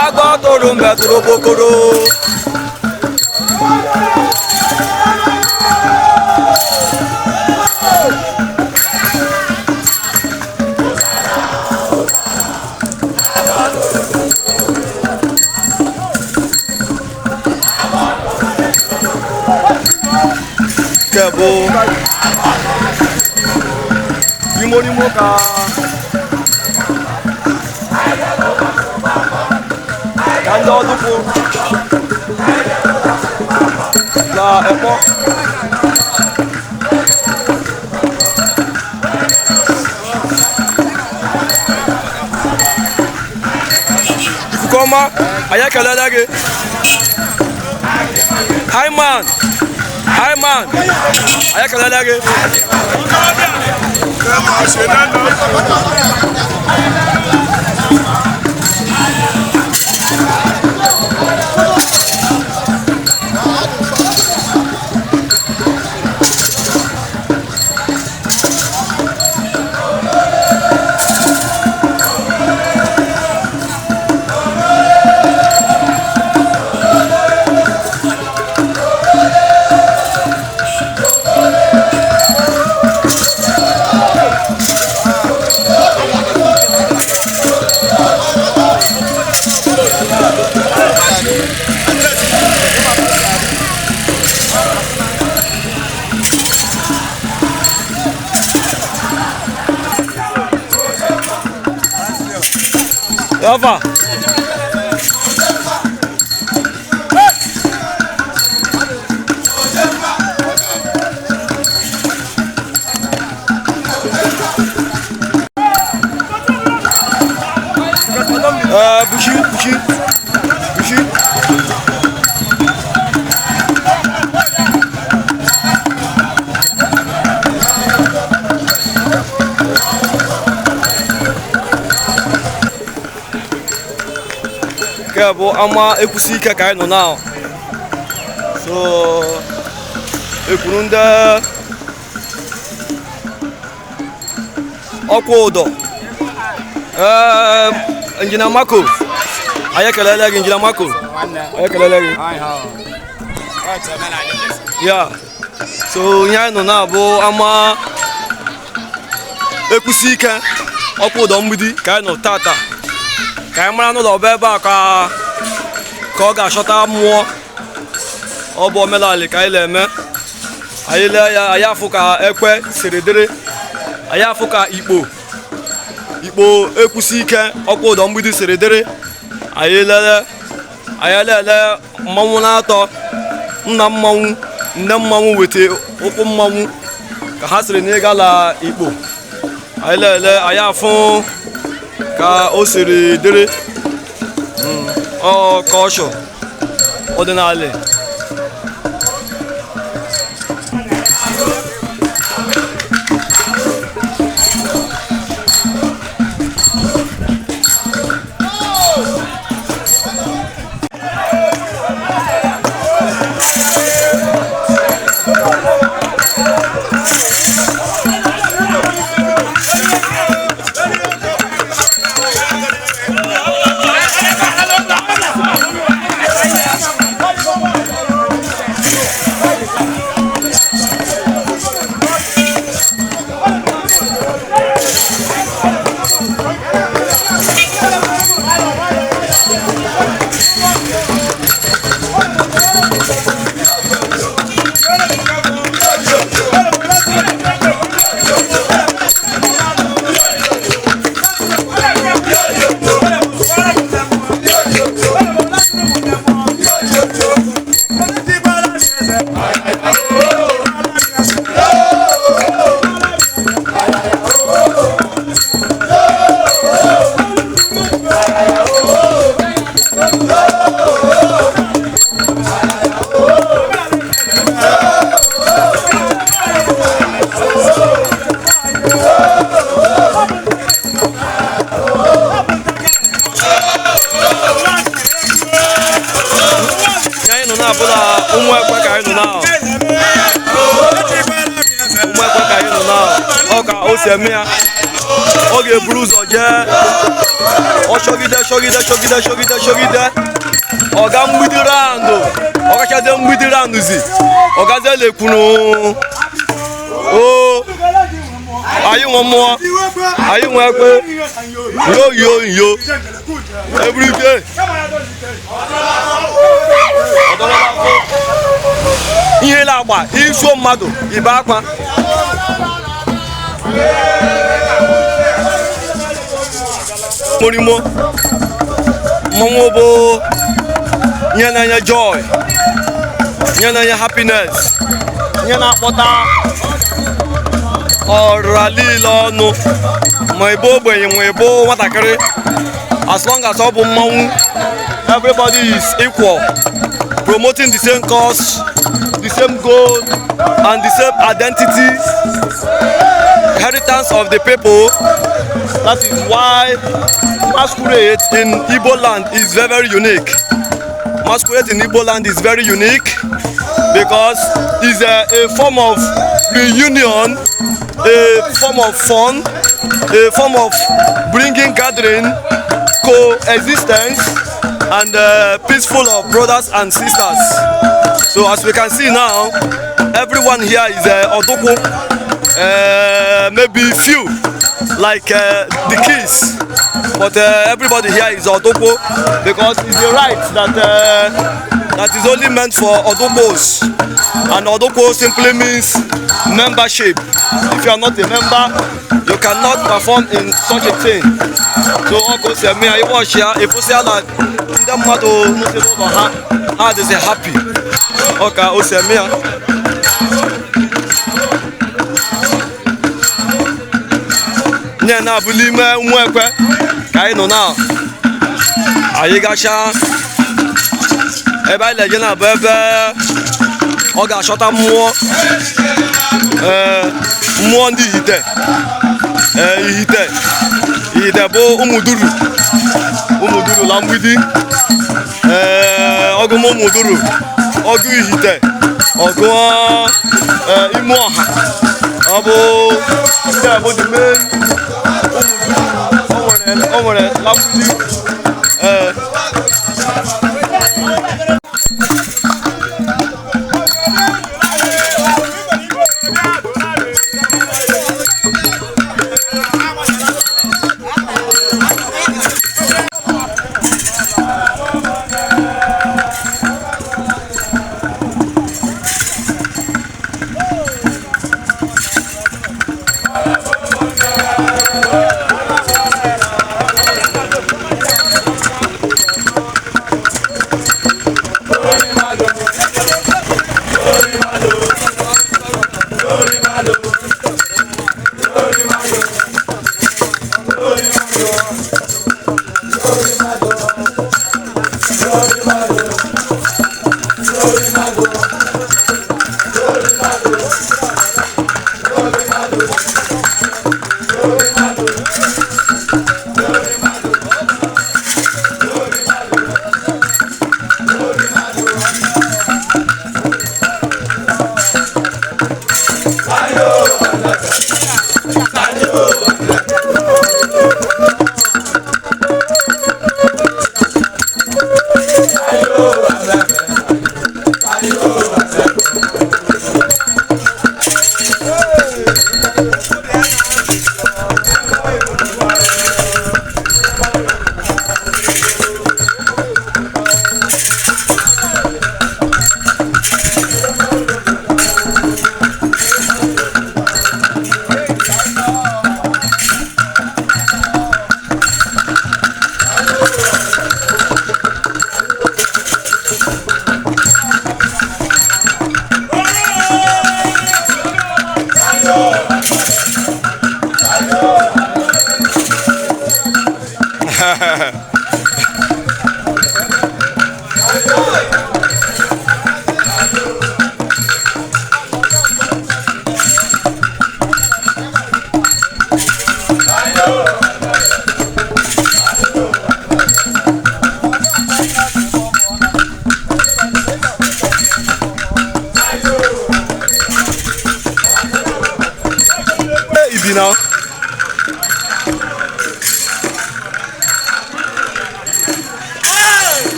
Agba toro mbe toro okpokoro. Nke bụ imo ka ka ndị ọdụkwụ na ekpọ. Ikuku ọma, anyị ekelela gị. Highman, Highman, anyị ekelela gị. Rafa. Bushi, bushi, bushi. Nke bụ ama ekwusi ike ka anyị nọ na so ekwuru ndị ọkwa ụdọ. Ee, Engineer Marco, anyị ekelele gị. Engineer Marco, anyị ekelele gị. Ya so ihe anyị nọ na bụ ama ekwusi ike ọkwa ụdọ mgbidi ka anyị nọ tata, ka anyị mara n'ụlọ ọba ebe a ka ọ ga-achọta mmụọ. Ọ bụ omenala ka anyị na-eme. Anyị lee ya, anyị afụ ka ekwe siri dịrị, anyị afụ ka ikpo ikpo ekwusi ike ọkwa ụdọ mgbidi siri dịrị. Anyị lele, anyị lele mmanwụ na-atọ nna mmanwụ, nne mmanwụ weta ụkwụ mmanwụ ka ha siri n'ịga la ikpo. Anyị lele, anyị afụ ka o siri dịrị. Ọ kọshọ ọdịnala. na-abụla ụmụ ekwe ka anyị nọ na ụmụ ekwe ka anyị nọ na ọ ka o si eme ya. Ọ ga-eburu ụzọ jee, ọ chọgide, chọgide, chọgide, chọgide, chọgide, ọ ga mgbidi round, ọ gachazie mgbidi round zi, ọ gazie lekwuru o. Anyị nwe mmụọ, anyị nwe ekwe. Yo yo yo, everyday ihe na-agba isuo mmadụ ibe akwa. Morimo mmọnwụ bụ ihe na-enye joy, ihe na-enye happiness, ihe na-akpọta ọra niile ọnụ, ma ị bụ ogbenye, ma ị bụ nwatakịrị. As long as ọ bụ mmanwụ, everybody is equal, promoting the same cause, the same goal and the same identity, inheritance of the people. That is why masquerade in Igbo land is very, very unique. Masquerade in Igbo land is very unique because it's a form of reunion, a form of fun, a form of bringing gathering, coexistence and peaceful of brothers and sisters. So as we can see now, everyone here is Odukwu, maybe few like the kids, but everybody here is Odukwu because it's a right that is only meant for Odukwos, and Odukwu simply means membership. If you are not a member, you cannot perform in such a thing. So ọ ka o si eme ya. Ịwọchi ya, ịfụsịa na ndị mmadụ nụsị n'ụlọ ha, ha dịzi happy. Ọ ka o si eme ya. Nye na-abụ n'ime nwa ekwe ka anyị nọ na anyị gacha ebe anyị na-eje, na-abụ ebe ọ ga-achọta mmụọ, ee, mmụọ ndị Ihite. Ee, Ihite, Ihite bụ Ụmụduru, Ụmụduru la mgbidi. Ee, ọgụ m Ụmụduru, ọgụ Ihite, ọgụ, ee, ime ọha. Ọ bụ ndị a bụ the main Ụmụduru o nwere la mgbidi. Ee.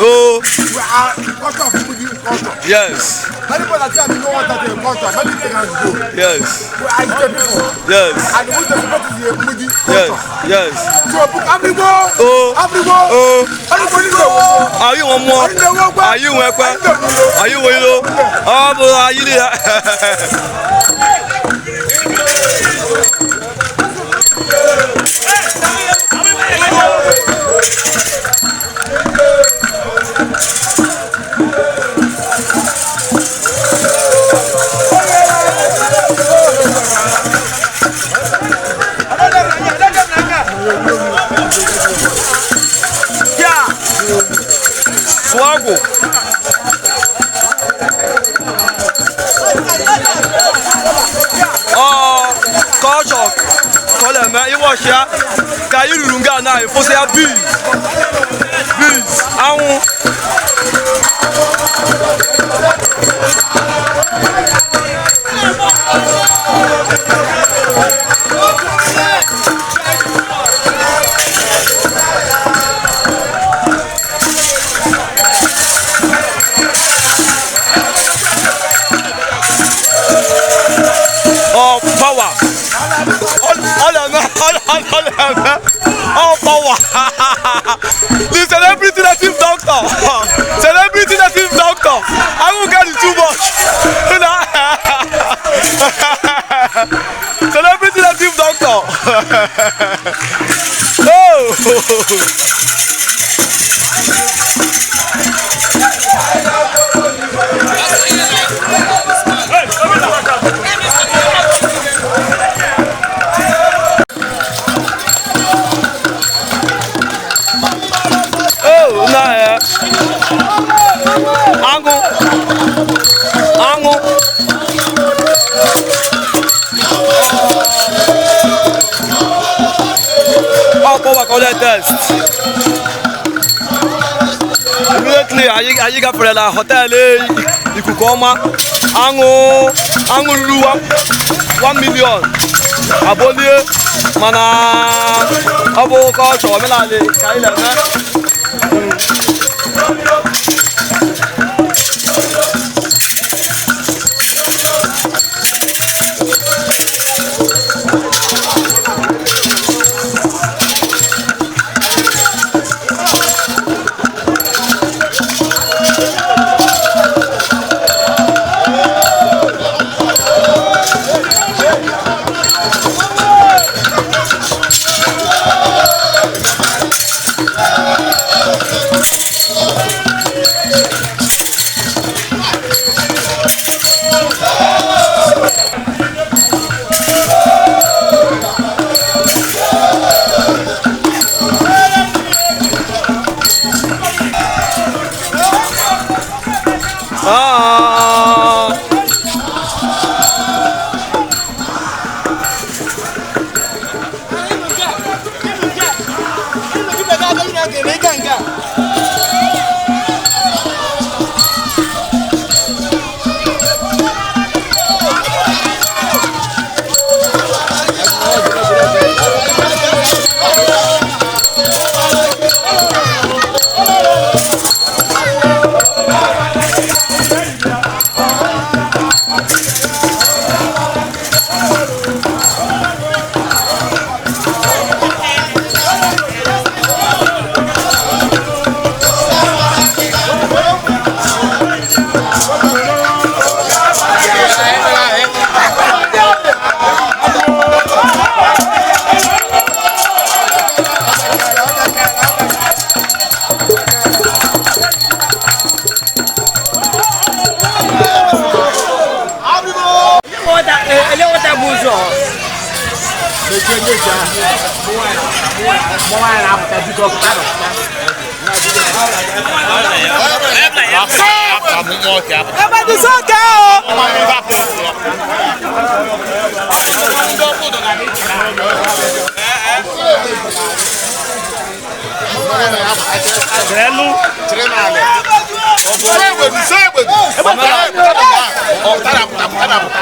Oh. We are the culture of Mgbidi culture. Yes. Many people that say they don't want that culture, many things go. Yes. We are the people. Yes. And we celebrate the Mgbidi Yes. culture. Yes. So, Afrigo, Oh. Afrigo, Oh. Afrigo, Anyị nwe mmụọ. Anyị nwe ekwe. Anyị nwe ilo. Ọ bụ anyị ya. Ya. Sụọ. Ọ culture ka ọ na-eme ịwọchi ya ka anyị ruru nga na ịfụsị ya bees, bees, anwụ. Ọ power. Ọ na-eme, ọ na-eme ọ power. The celebrity native doctor, celebrity native doctor, anwụ get it too much. Celebrity native doctor. Oh. Oh, na ya. Aṅụ. Aṅụ. Ọ kpọwa ka ọ test. Immediately anyị gafere na họteelụ Ikuku Ọma. Aṅụ aṅụ ruru 1 million. Abolie mana ọ bụ kọlchọ omenala ka anyị na-eme. Ah.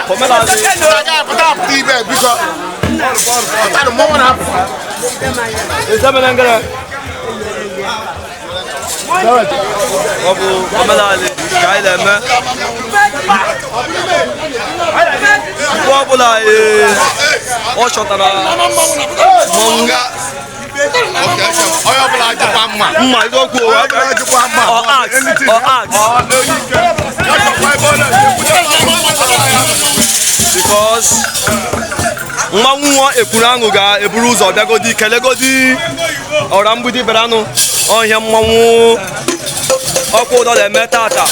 Omenala. Ọ bụ omenala ka anyị na-eme. Mgbe ọbụla ee, ọ chọtara mmọnwụ. Onye ọbụla jikwa mma. Mma eziokwu. Onye ọbụla jikwa mma. Ọ axe, ọ axe. Because mmanwụ nwa ekwuru aṅụ ga-eburu ụzọ bịagodi kelegodi ọra mgbidi bịaranụ ọhịa. Mmanwụ ọkwa ụdọ na-eme tata,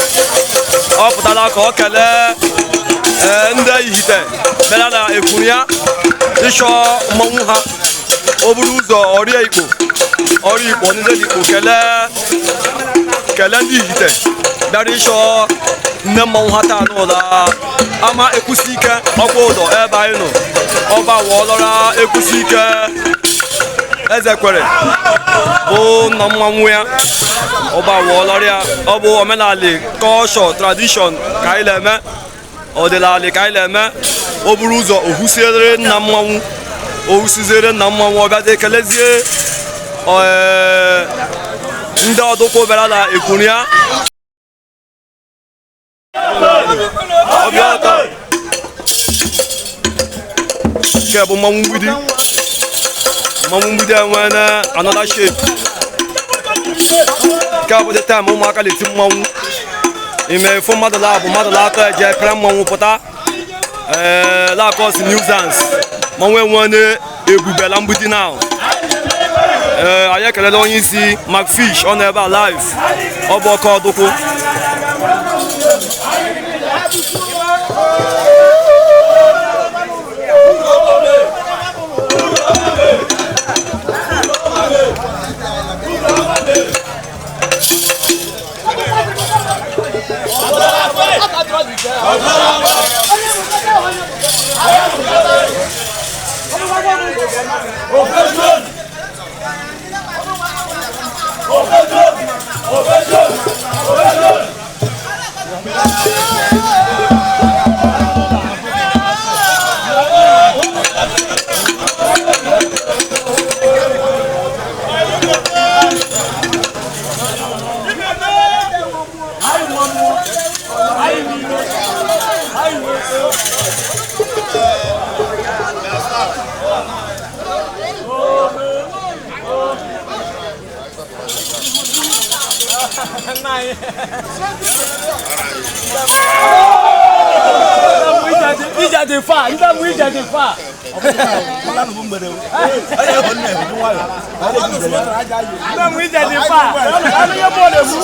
ọ pụtara ka ọ kelee ee, ndị ihite bịara na ekwuru ya ịchọ mmanwụ ha. O buru ụzọ ọrịa ikpo, ọrịa ikpo ndị ikpo, kelee kelee ndị ihite bịara ịchọ nne mmanwụ ha taa n'ụlọ ama ekwusi ike ọkwa ụdọ ebe anyị nọ. Ọba wụọlọra ekwusi ike eze kwere bụ nna mmanwụ ya. Ọba wụọlọrọ ya. Ọ bụ omenala, culture, tradition ka anyị na-eme, ọdịnala ka anyị na-eme. O buru ụzọ ohusiere nna mmanwụ, ohusiziere nna mmanwụ, ọ bịazie kelezie ee, ndị ọdụkwụ bịara na ekwuru ya. Ọbịa ọtọ nke bụ mmanwụ mgbidi. Mmanwụ mgbidi enwe na another shape. Nke a bụ the time ụmụaka na-eti mmanwụ ime fụ mmadụ labụ mmadụ na-atọ eje pere mmanwụ pụta ee lakọs nuisance. Mmanwụ enwe na ebubela mgbidi now. Ee, anyị ekelela onye isi Macfish, ọ nọ ebe a live. Ọ bụ ọkọ ọdụkwụ. Ija dị fa, ndị mụ ija dị fa. Ndị mụ ija dị fa. Ihe bọọlụ egwu.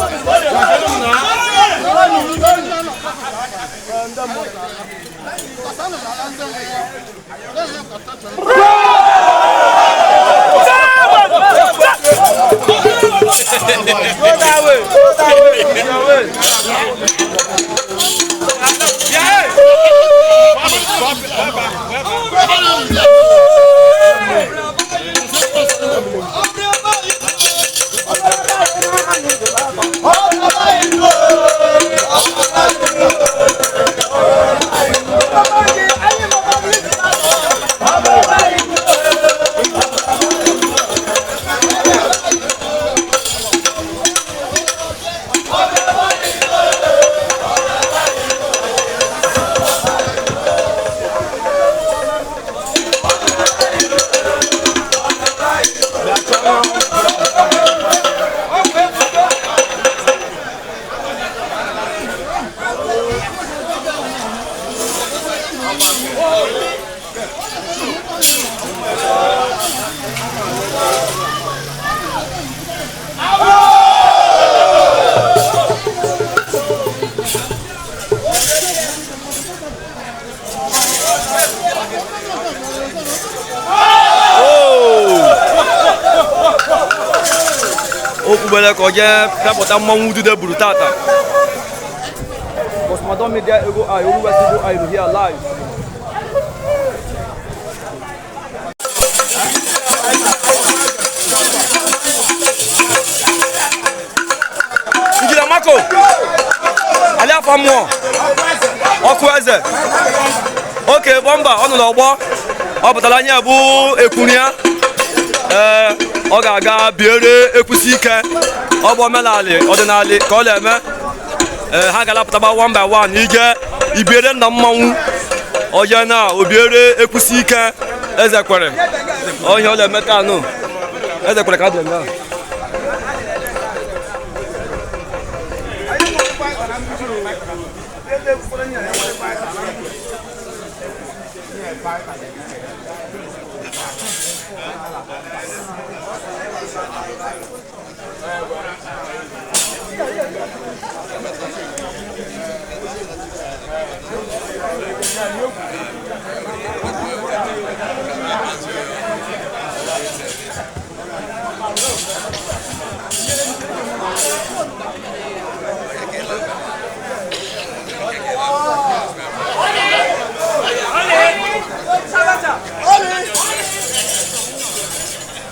Go that way, go that way, go that way. O kwubere ka o jee pịapụta mmanwụ udude gburu tata. Bosmadon Media Ego Eye, Oru West Ego Eye, here live. Njide Mako, Ali afa mmụọ, ọkụ eze, oke bọmba, ọ nọ n'ọgbọ, ọ pụtara anya bụ ekwuru ya. Ee, ọ ga-aga biere ekwusi ike. Ọ bụ omenala ọdịnala ka ọ na-eme. Ee, ha ga-alapụtaba one by one ije ibiere nna mmanwụ oje na obiere ekwusi ike eze kwere ọhịa ọ na-eme taa nụ eze kwere ka a dị eme a.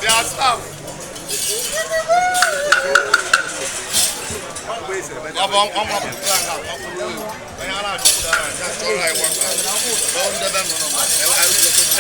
Their staff. Ọ bụ ọmụ onye a na-achọ chọrọ anyị nwa ndebe nọ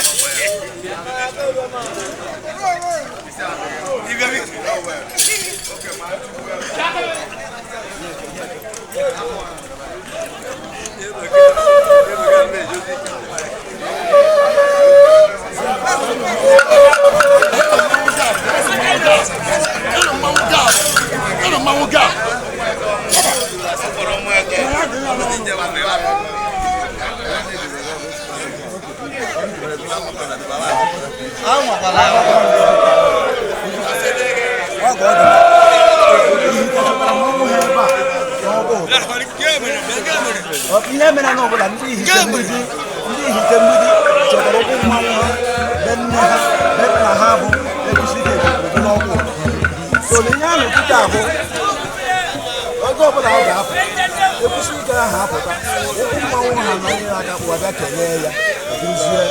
Ihe mere na ọbụla ndị ihite mgbidi ndị ihite mgbidi chọtara ụkwụ mmanwụ ha be nne ha be nna ha bụ ekwesịghị ebi n'ọgwụ so na ihe a na-ekwute ahụ oge ọbụla ọ ga-apụ ekwesịghị ike ahụ apụta ụkwụ mmanwụ ha na onye aka kpụwa bịa kelee ya duzie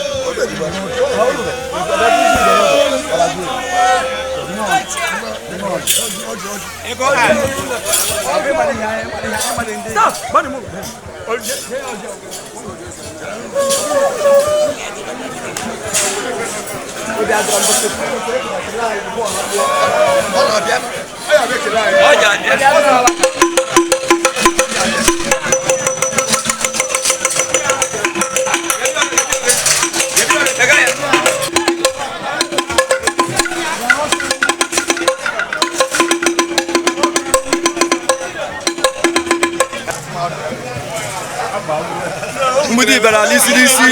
Mgbidi bịara n'isi n'isi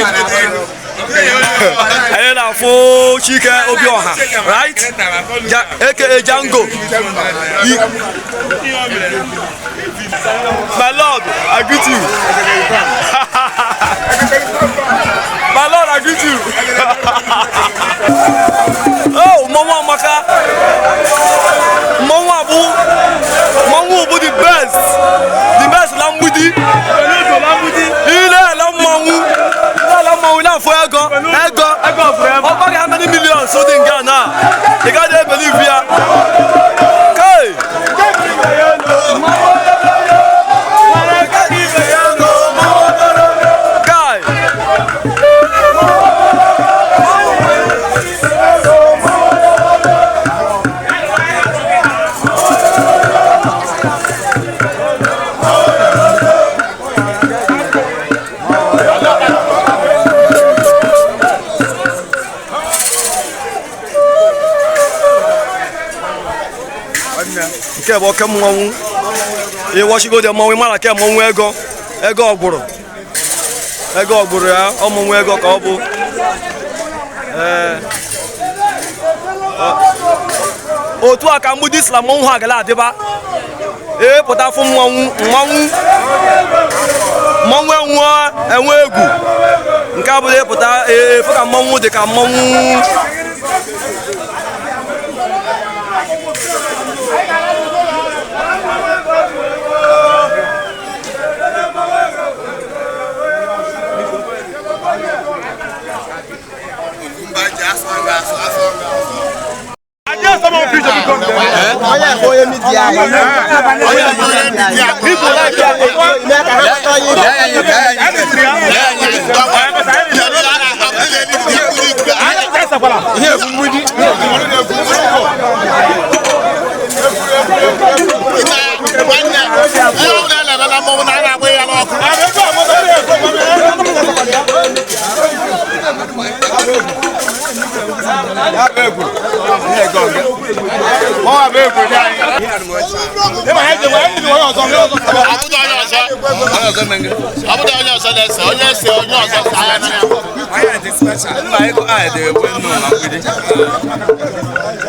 anyị na-afụ Chike Obioha, right? Aka Django. My lord, I greet you. My lord, I greet you. Oh, mmanwụ amaka. Mmanwụ abụ mmanwụ bụ the best. The best na mgbidi. Ile ala mmanwụ. Ile ala mmanwụ na-afụ ego. Ego. Ọ gbaghị how many millions dị nga na. Ị gaghị ebelieve ya. Kai. Kai. Nke bụ oke mmanwụ. Ịwọchigo dị mmanwụ ịmara ke mmanwụ ego. Ego ọgbụrụ. Ego ọgbụrụ ya, ọ mmanwụ ego ka ọ bụ. Ee. Otu a ka mgbidi si na mmanwụ ha gara adịba. Ee, pụta fụ mmanwụ mmanwụ mmanwụ enwe enwe egwu. Nke a bụla ịpụta ee fụ ka mmanwụ dị ka mmanwụ. Onye media Ihe na mmọnwụ na a na-agba ya n'ọkụ. Ọ bụdị onye ọzọ na-ese, onye ese onye ọzọ saa ya na ya.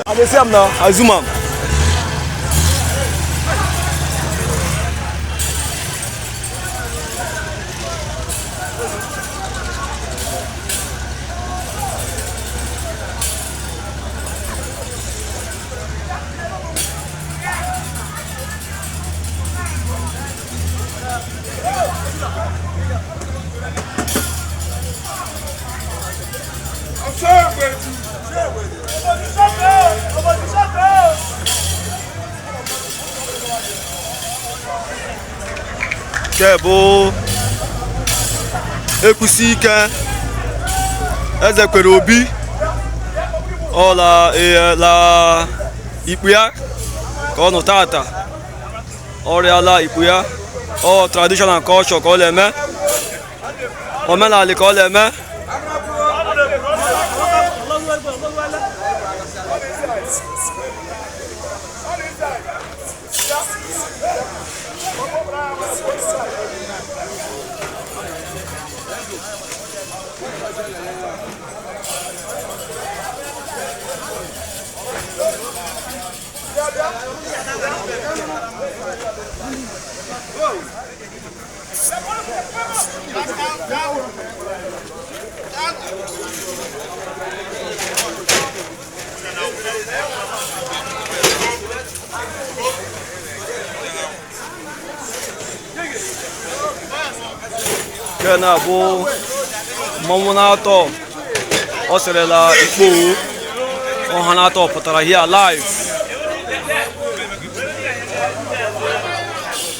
I dey see am now, I zoom am. Nke bụ ekwusi ike eze kwere obi ọla la ikpu ya ka ọ nọ tata ọrịala ikpu ya ọ traditional culture ka ọ na-eme omenala ka ọ na-eme. Nke na-abụ mmọnwụ na-atọ ọ sịrịla ikpo ọha na-atọ pụtara here live.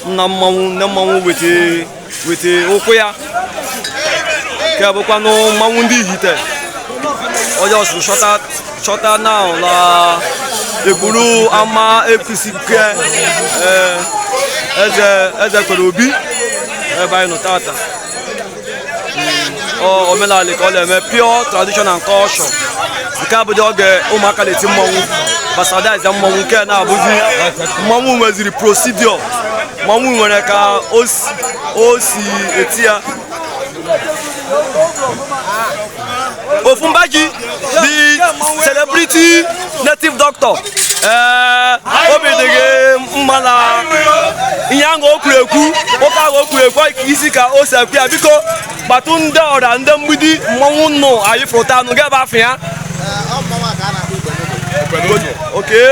Nna mmanwụ nne mmanwụ wete wete ụkwụ ya nke bụkwanụ mmanwụ ndị Ihite onye ọsụrụ chọta chọta now la ekwuru ama ekwusike eze eze kwere obi ebe anyị nọ tata. Ọ omenala ka ọ na-eme, pure tradition and culture. Nke abụdị oge ụmụaka na-eti mmọnwụ basadize mmọnwụ, nke na-abụzi mmọnwụ nweziri procedure, mmọnwụ nwere ka o si eti ya. Ofumbaji the celebrity native doctor, ee obi dị gị mma na ihe ahụ o kwuru ekwu, ụka ahụ o kwuru ekwu isi ka o si ekwu ya. Biko kpatụ ndị ọra ndị mgbidi mmọnwụ nnụ anyị fụrụta anụ ga ebe afọ ya. Okay.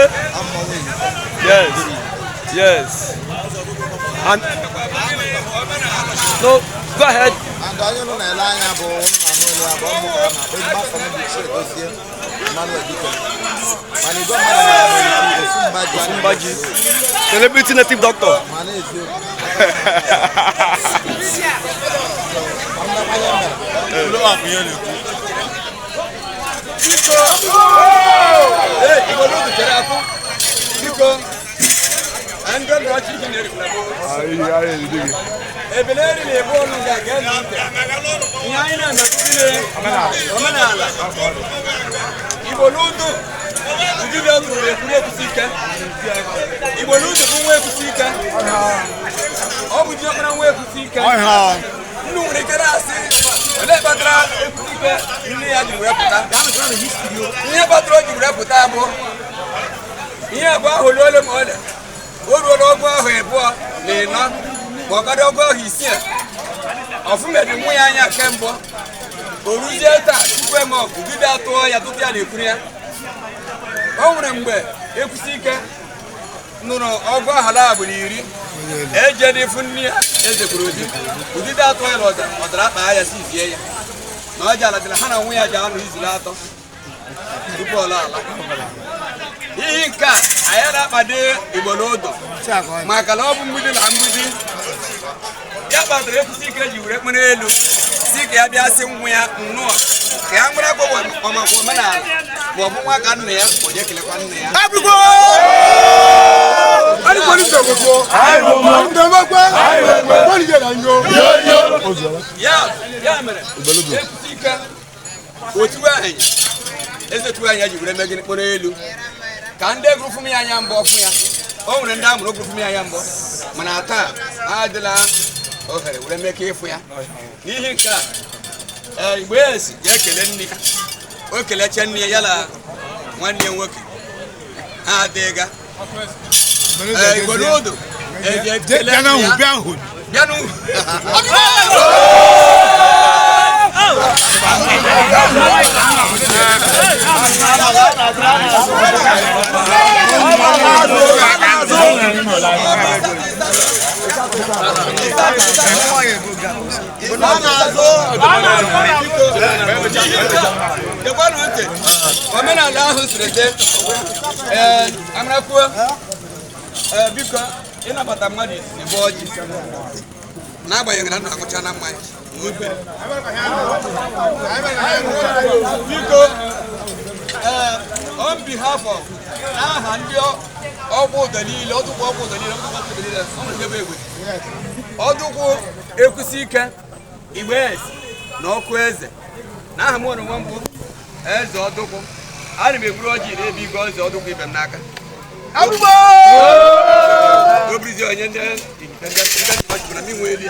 Yes. Yes. And no, go ahead. And onye nọ na-ele anya bụ nna n'olu abụ ọ bụ ka a na-akpọ ezigbo afọ m bụ Chiedozie Emmanuel Dike. Mana igwe mmadụ maara m Ofumbaji. Ofumbaji. Celebrity native doctor. Ma na-eziokwu. Ka m nakwa ihe mere. Ebeleri na-ebu ọnụ ga-aga ntị. Ihe anyị na-emekwu omenala Igbo n'udu dibịa tụrụ ekwuru ekwusi ike. Igbo n'udu bụ nwa ekwusi ike. Ọ bụ diọkpara nwa ekwusi ike. Nnu nwere ike na-asị olee kpatara ekwusi ike nne ya ji wee pụta. Ihe kpatara o ji wee pụta bụ ihe abụọ ahụ ole ma ole o ruola ọgụ ahụ abụọ na ịnọ ma ọ karịa ọgụ ahụ isii ọfụmedi nwa ya anya kemgbe o ruzie taa tupu eme ọgụ dibịa tụọ ya tụtụ ya na-ekwuru ya. O nwere mgbe ekwusi ike nụrụ ọgụ ahụ labụ na iri eje n'ifu nne ya eze kwuru obi udide atụọ ya na ọzara akpa ya si zie ya na ọ ji aladịla ha na nwa ya ji anụ izu atọ tupu ọ laa ala. Ihe nke a anyị na-akpado Igbo n'ụdọ maka na ọ bụ mgbidi na mgbidi ya kpatara ekwusi ike ji were kpere elu si ka ya bịa sị nwa ya nnụọ ka ya nwere agwọ ọmakwa omenala ma ọ bụ nwa ka nna ya onye kelekwa nna ya. Ya mere ekwusi ike otu ahụ eze tụrụ anya ji were mee gịnị kpọrọ elu ka ndị gụrụ fụ m ya anya mbọ fụ ya. O nwere ndị amụrụ gụrụ fụ m ya anya mbọ mana taa adịla ohere were mee ka ịfụ ya. N'ihi nke a Igbo esi ga-ekele nne ya, o kelecha nne ya ya na nwanne ya nwoke ha adịga. Igbo n'odo eji ekele ya bịanụ. Omenala ahụ siri dị amarakwuo. Biko ịnabata mmadụ bụ ọjị n'agbanyeghị na ndụ agụcha na mmanya. Biko on behalf of n'aha ndị ọgwụ ụdọ niile, ọdụkwụ ọgwụ ụdọ niile, ọdụkwụ ọgwụ ụdọ niile, ọ nwere ebe egwe ọdụkwụ ekwusi ike Igbo eze na ọkụ eze n'aha m nwere nwa mbụ eze ọdụkwụ. Ana m eburu ọjị na-ebi igwe eze ọdụkwụ ibe m n'aka. Obrizi onye ndị na m inwe eli.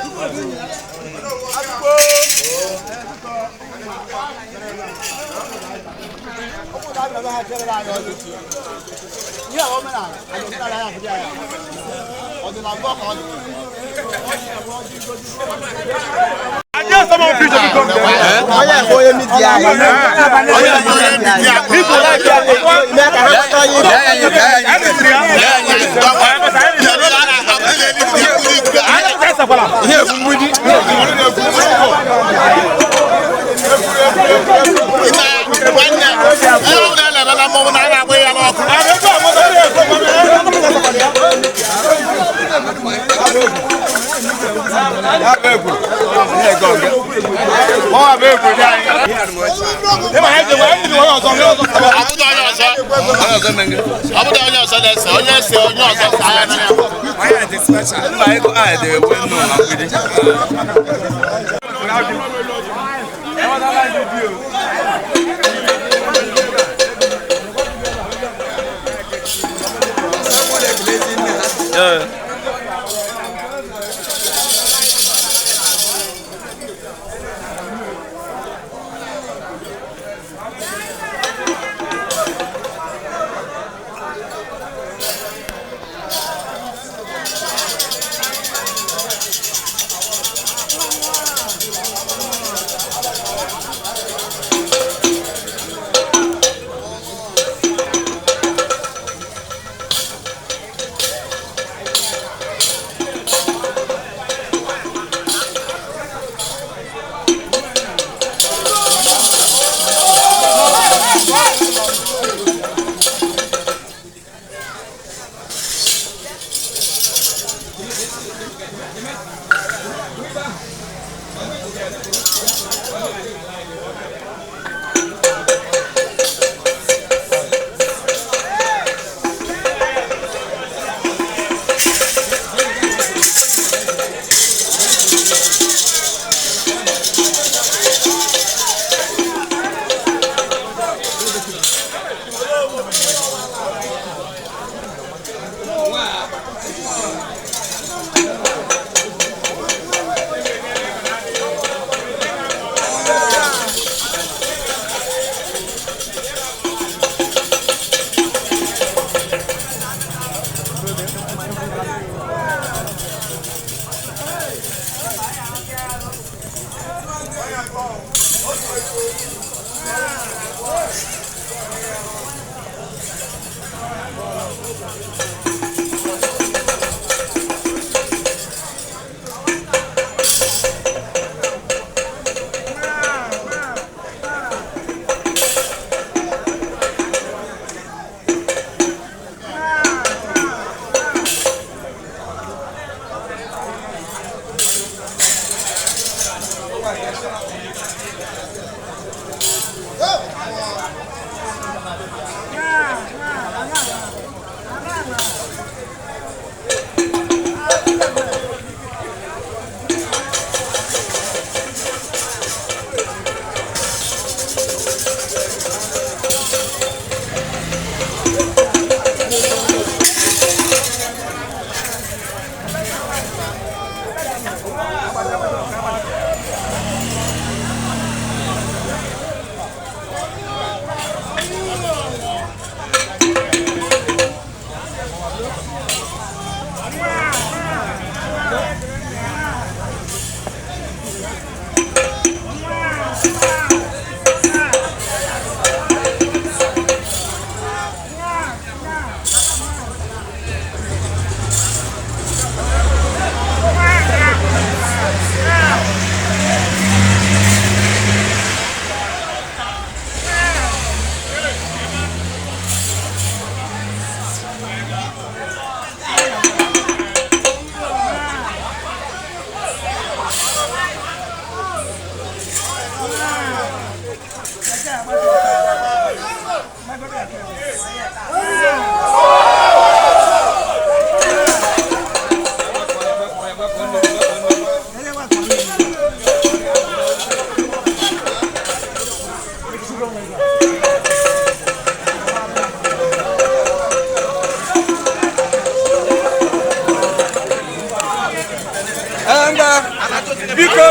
Biko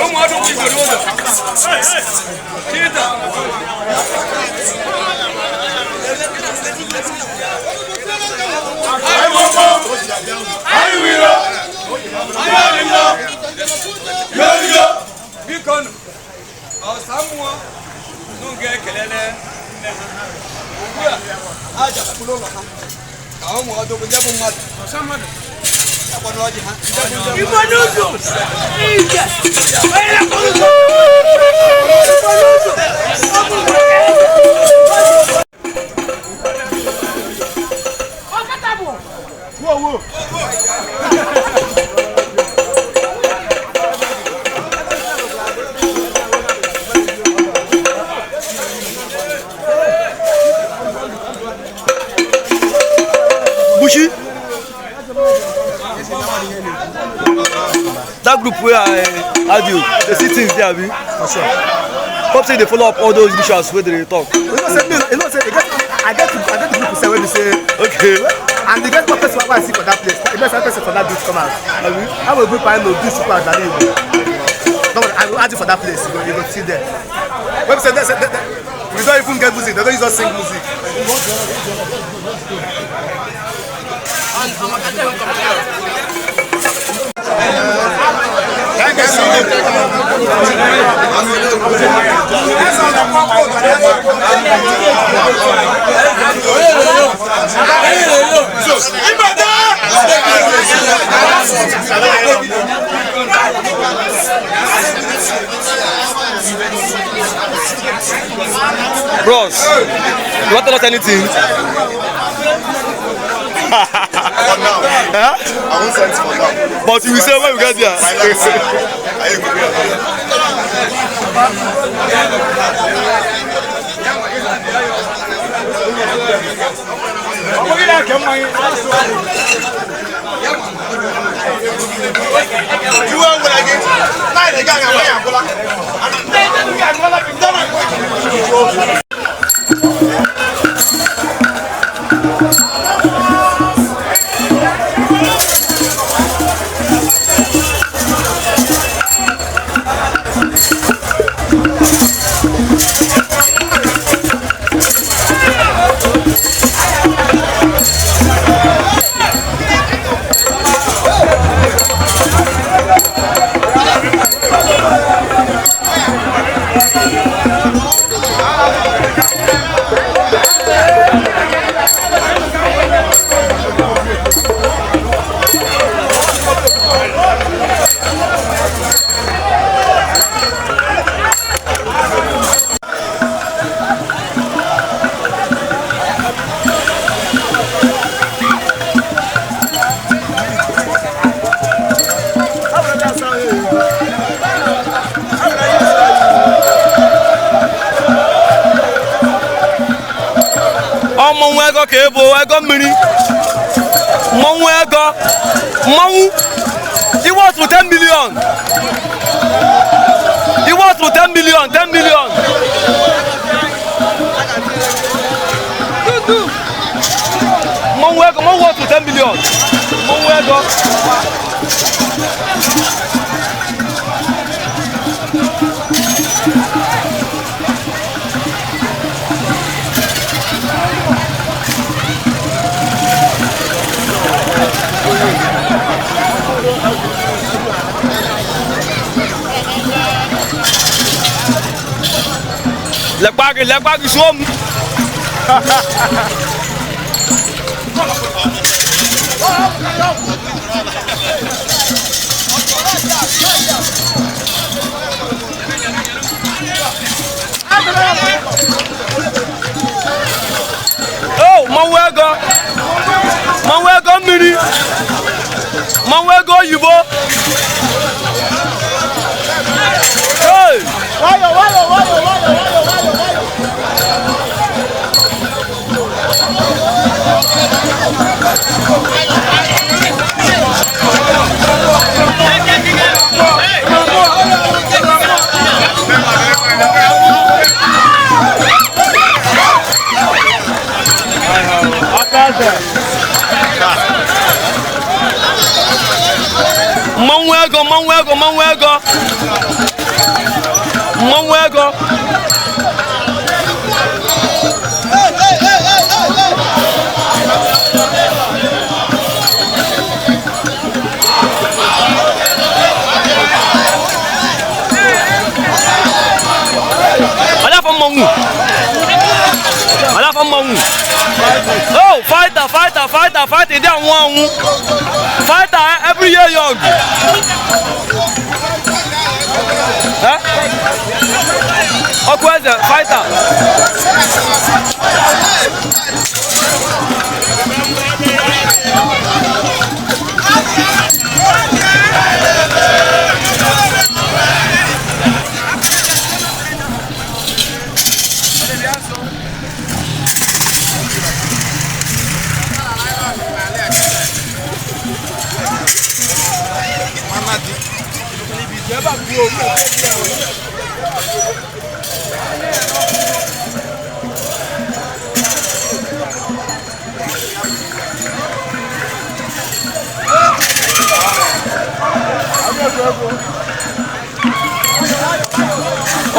ụmụ ọdụ Igbo n'ụzọ. Chita. Biko nụ, ọsa mmụọ nụ ga-ekelele nne ha. Ugbu a, ha jabakpụrụ ụlọ ha ka ụmụ ọdụ bụ ndị bụ mmadụ. Akpọrọ ọjị ha, ndị bụ ndị Igbo n'ụzọ! Ije! Onye na-akpọ ụzọ! Igbo n'ụzọ! Ọ bụ Ọkata bụ! Bushi. That group wey I add you, they see things there, abi? For sure. Hope say they follow up all those rituals wey they dey talk. You know say me, you know say I get the group say wey be say Okay. and the get one person wey I see for that place. E be say person for that beach come out. Abi? How will group I know do super Adani Igbo? No, I will add you for that place. You go see there. Wey be say they, we don't even get music. They don't use us sing music. Bros, you wan tell us anything? For now. Huh? I won't send for now. But you will say when we get there. My life, I agree. Iwe nwere gị, naanị gị aga ya agwụla. Ọ mmọnwụ ego ka ị bụ ego mmiri. Mmọnwụ ego. Mmọnwụ. Iwe otu 10 million. Iwe otu 10 million, 10 million. Mmọnwụ ego, mmọnwụ otu 10 million. Mmọnwụ ego. Lekwa gị, lekwa gị suo m. Oh, mmanwụ ego. Mmanwụ ego mmiri. Mmanwụ ego oyibo. Hey! Nwayọ nwayọ nwayọ nwayọ nwayọ nwayọ nwayọ. Mmanwụ Mmanwụ ego, mmanwụ ego, mmanwụ ego, mmanwụ ego. Alafa mmanwụ, alafa mmanwụ. Oh, fighter, fighter, fighter, fighter, ndị anwụ anwụ. Fighter every year young. Eh? Ọkụ eze, fighter.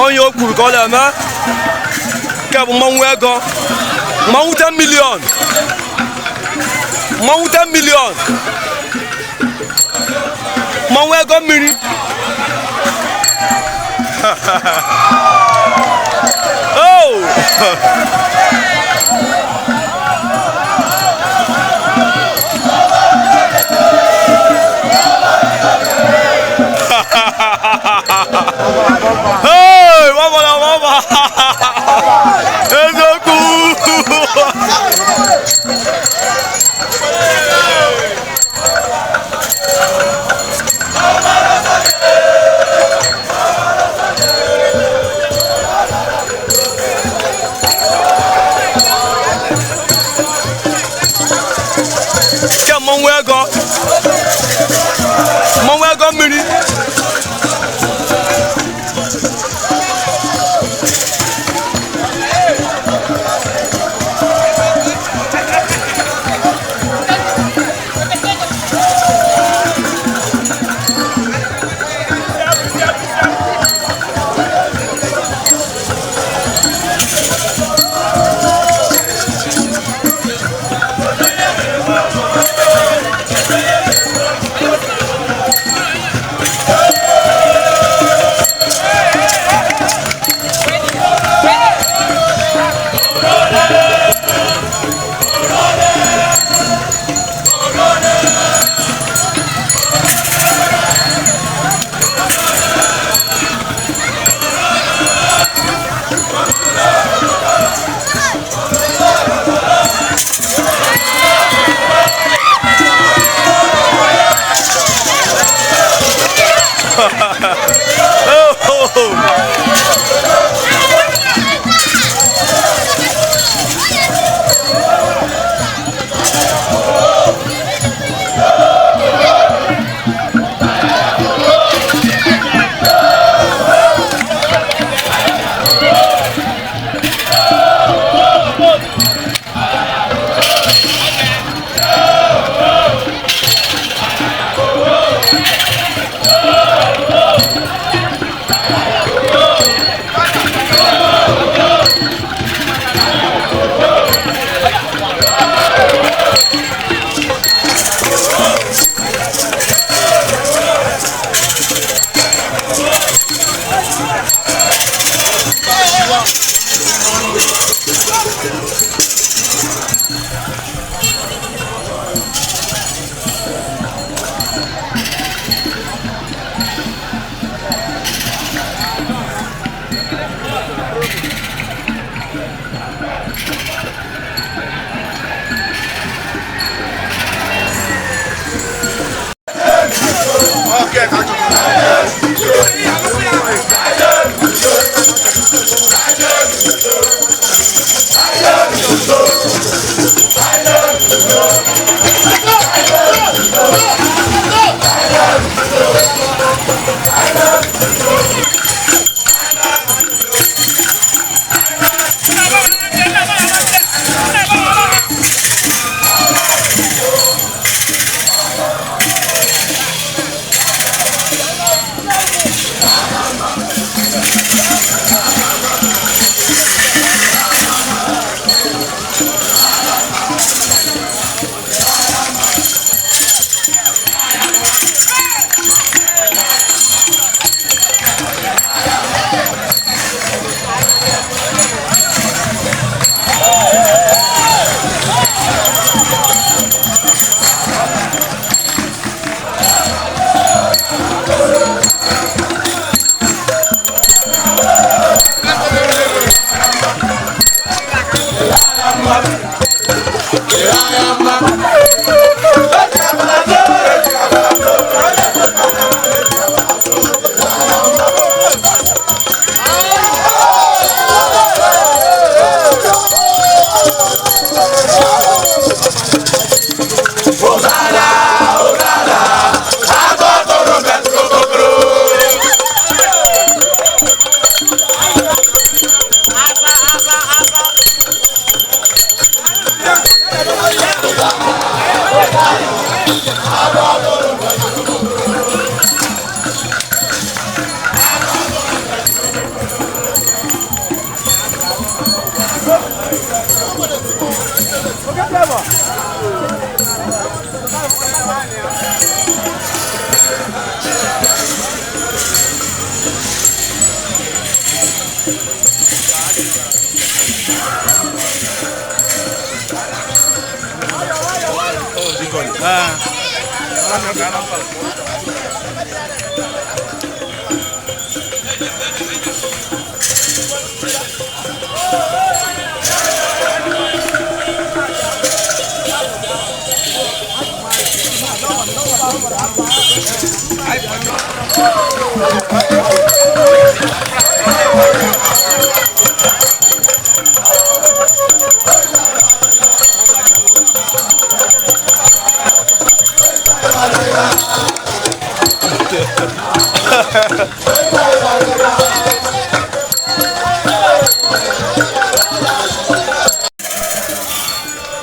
Onye o kwuru ka ọ na-eme nke bụ mmanwụ ego, mmanwụ 10 million, mmanwụ 10 million, mmanwụ ego mmiri. Oh! Hey, mama na mama. Eziokwu. Nke mmanwụ ego, mmanwụ ego mmiri.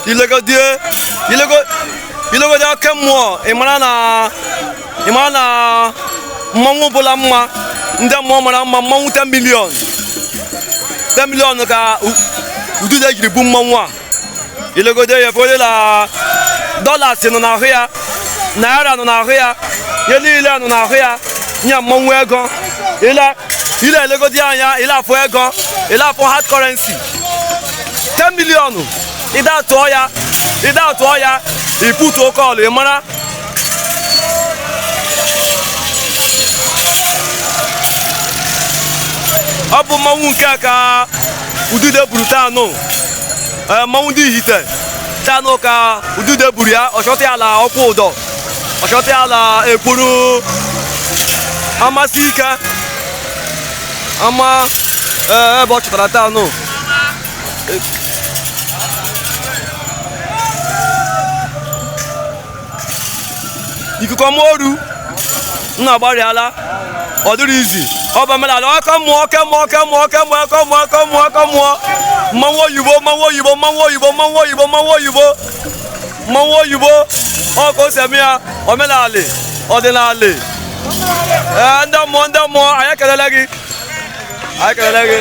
Ilegodie ilegodi oke mmụọ, ị mara na ị mara na mmanwụ bụla mma, ndị mmụọ mara mma. Mmanwụ 10 million, 10 million ka udude jiri bu mmanwụ a. Ilegode ya efere na dollars nọ n'ahụ ya, naira nọ n'ahụ ya, ihe niile nọ n'ahụ ya. Nye mmanwụ ego ile ile elegodi anya, ile afọ ego, ile afọ hard currency 10 million. Ịda tụọ ya, ịda tụọ ya, iputuo kọlụ, ị mara. Ọ bụ mmanwụ nke a ka udude buru tanụ. Ee, mmanwụ ndị ihite tanụ ka udude buru ya. Ọchọta ya la ọkwụ ụdọ, ọchọta ya la ekwuru amasị ike ama. Ee, ebe ọ chọtara tanụ. Ikuku ọma oru nna agbarịala, ọ dịrị izi. Ọ bụ omenala ọkọ mmụọ, oke mmụọ, oke mmụọ, oke mmụọ, oke mmụọ, oke mmụọ, oke mmụọ, mmanwụ oyibo, mmanwụ oyibo, mmanwụ oyibo, mmanwụ oyibo, mmanwụ oyibo, mmanwụ oyibo. Ọ ka o si eme ya, omenala ọdịnala. Ee, ndị mmụọ, ndị mmụọ, anyị ekelele gị, anyị ekelele gị.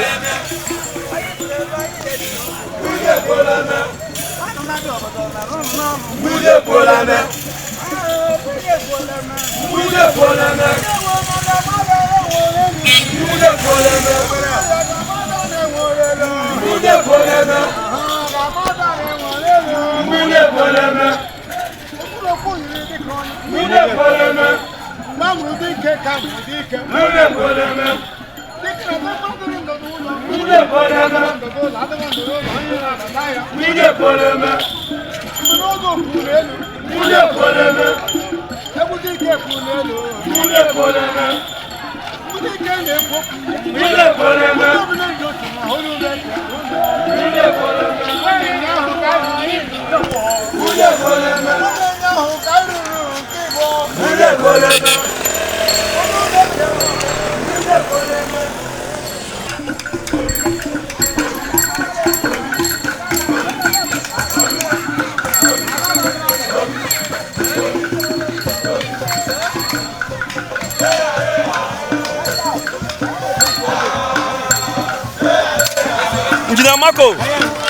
Injinia Mako,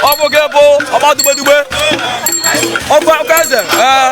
ọ bụ gị bụ ọgba dugbedugbe ọkwa ọkwa eze. Ee.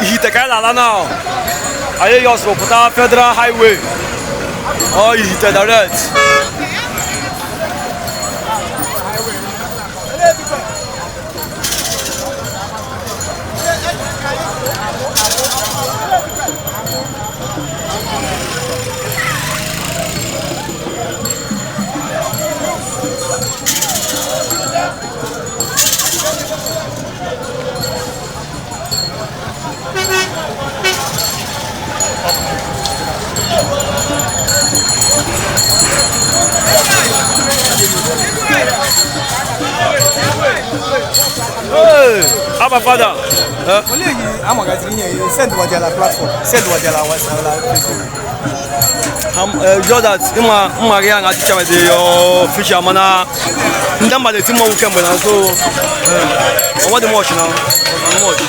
Ihite ka anyị na-ala na. Anyị yọsụrụ pụta Federal Highway. Ọ Ihite direct. Hey, Abba Father. Olee yi amagaziri ihe ya send wajala platform send wajala wasala Facebook. Just that ịma mma gị ahụ achịcha dị your future mana ndị mmadụ eti mmọnwụ kemgbe na so ọnwa dị much na much.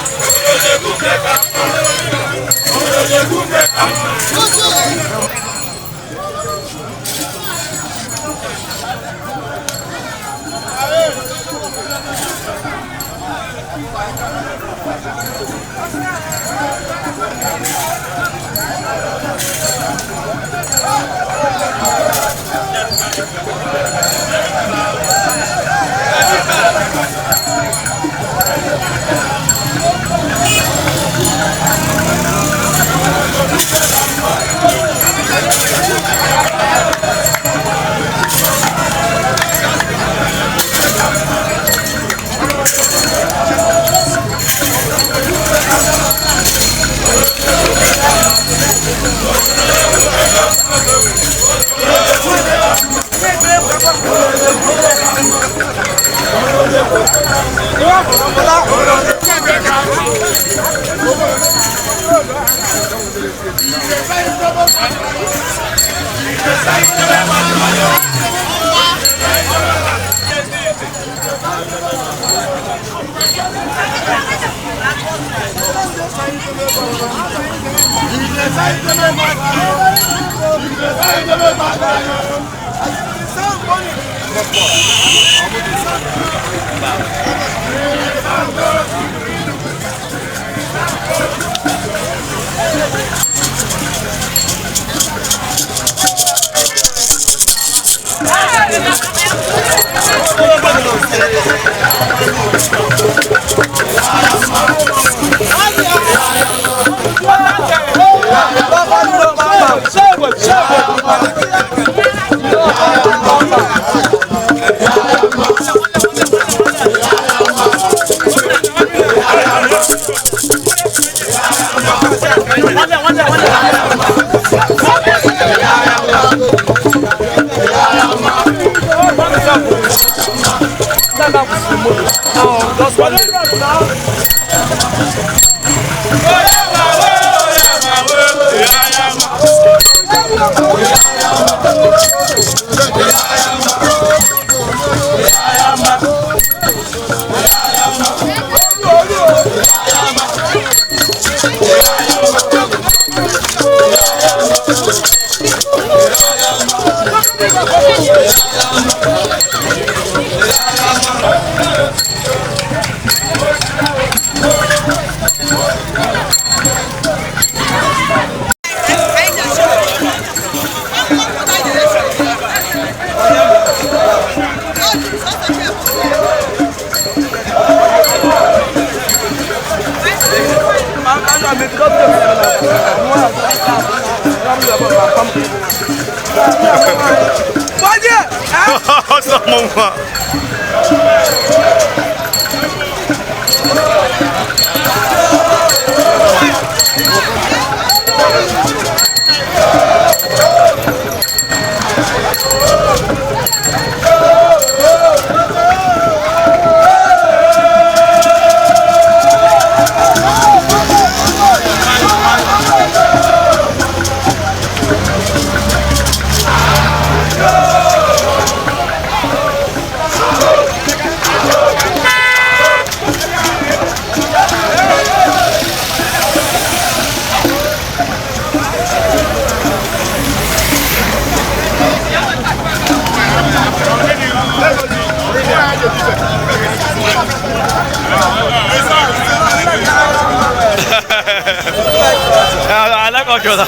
I like culture.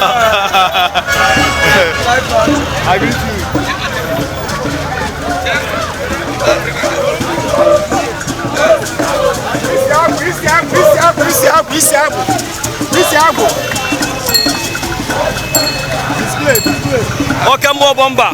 I greet you. Isi agwụ, isi agwụ, isi agwụ, isi agwụ, isi agwụ. Display, display. Oke mmụọ bụ mba.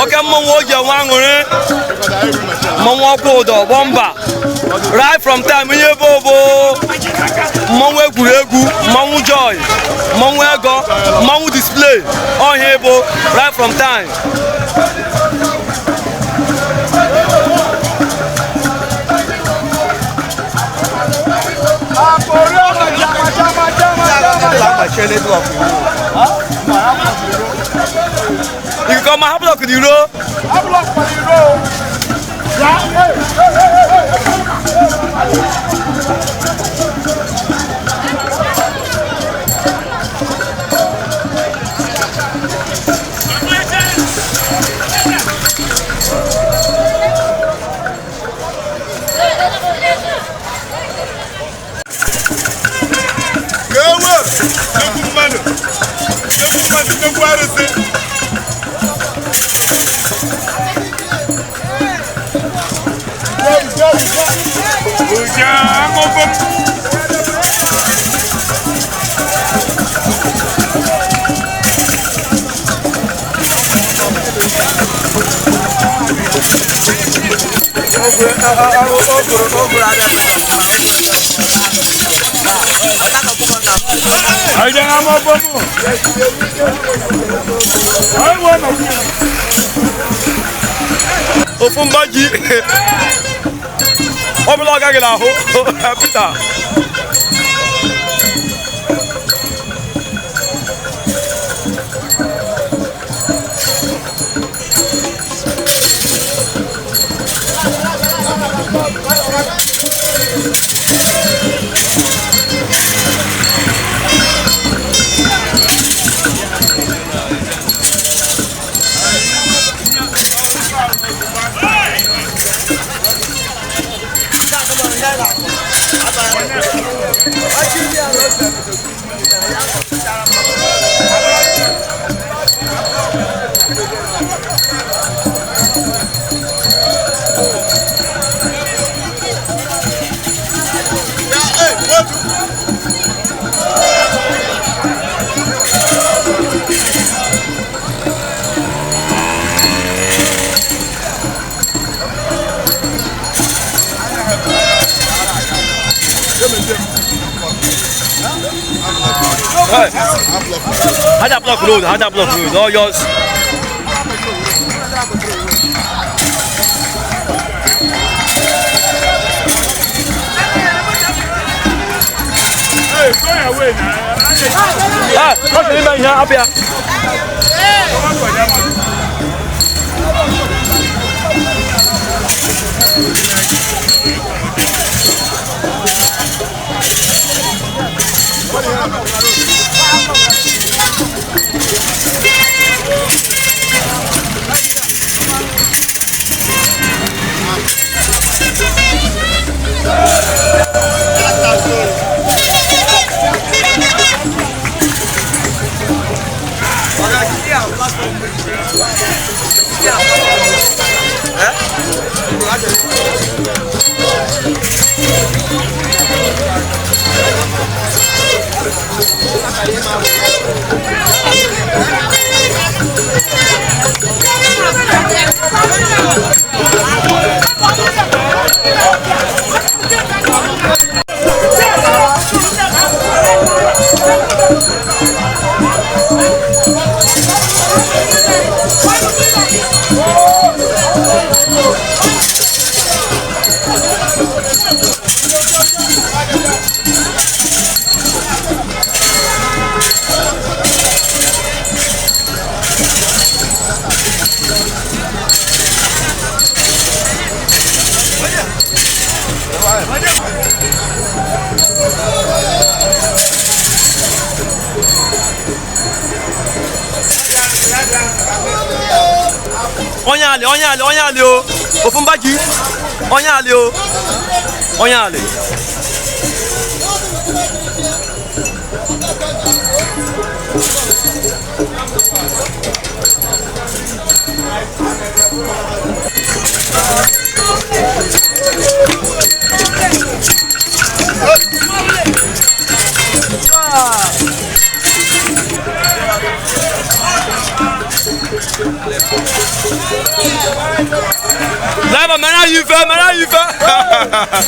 Oke mmọnwụ oji enwe aṅụrị, mmọnwụ ọkwụ ụdọ bọmba right from time ihe bụ bụ mmọnwụ egwuregwu, mmọnwụ joy, mmọnwụ ego, mmọnwụ display ọhịa bụ right from time. Ikuku ọma ha blọk dị iro. Ewe, nnukwu mmadụ, nnukwu mmadụ, nnukwu arụsị. Ụja amụbụ m. Ụja amụbụ m. Ewe m. Ofu mgbaji ọ bụla ọ gaghị n'ahụ Peter. Hey. Hada block road, hada block road, all yours. Hey, go away now. Ah, what's the name here? Up here. Onye alị, onye alị, onye alị o. Ofu mgbaji. Onye alị o. Onye alị. Leva, mara ife, mara ife.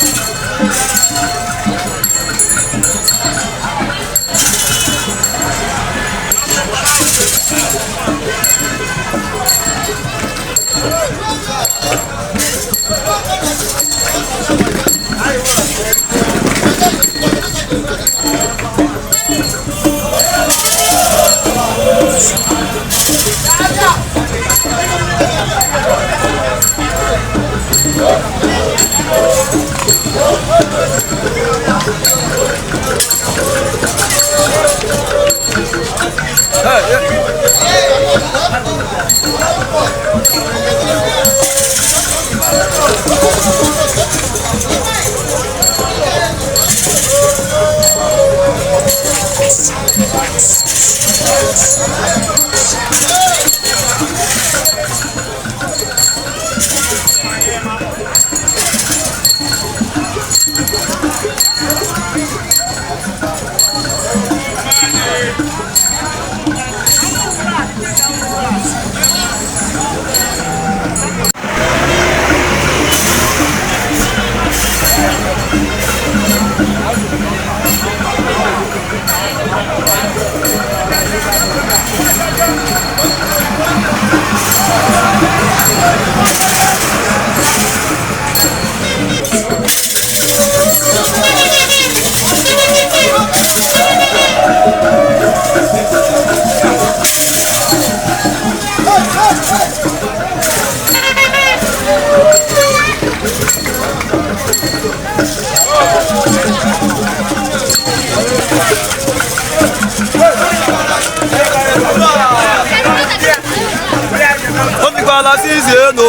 Omikwala sizi enu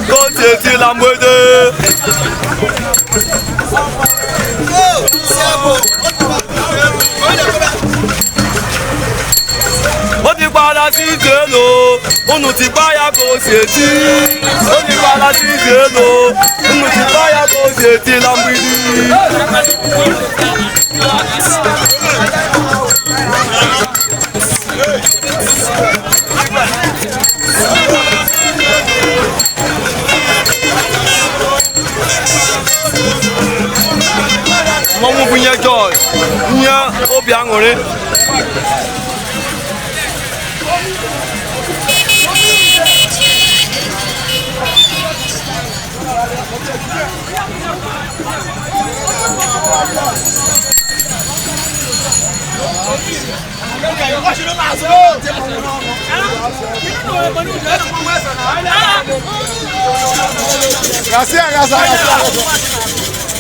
k'o ti eti la mgbede. Omikwala sizi enu unu tikpa ya ka o si eti. Omikwala sizi enu unu tikpa ya ka o si eti la mgbidi. Mmanwụ bụ ihe joy, ihe obi aṅụrị. Gracias, gracias, gracias.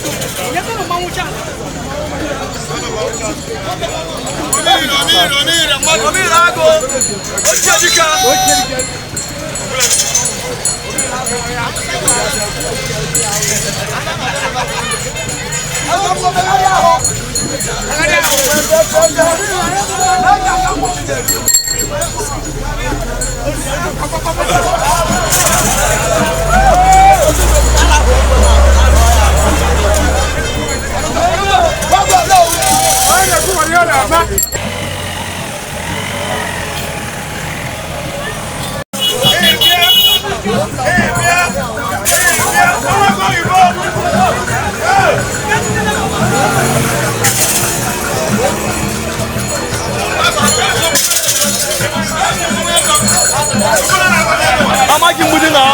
Amaghị mgbidi na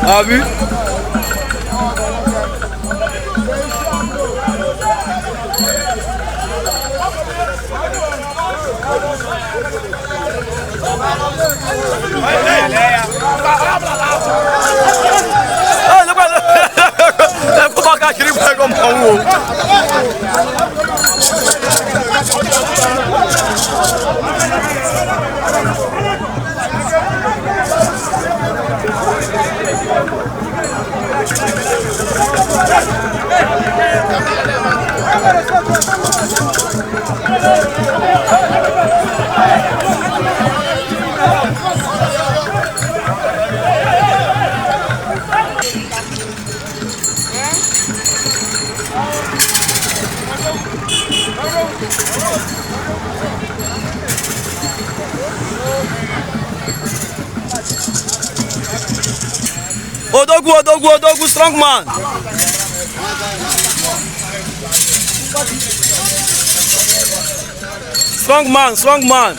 Abi. Odogwu, Odogwu, Odogwu, strong man. Strong man, strong man.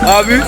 Abi.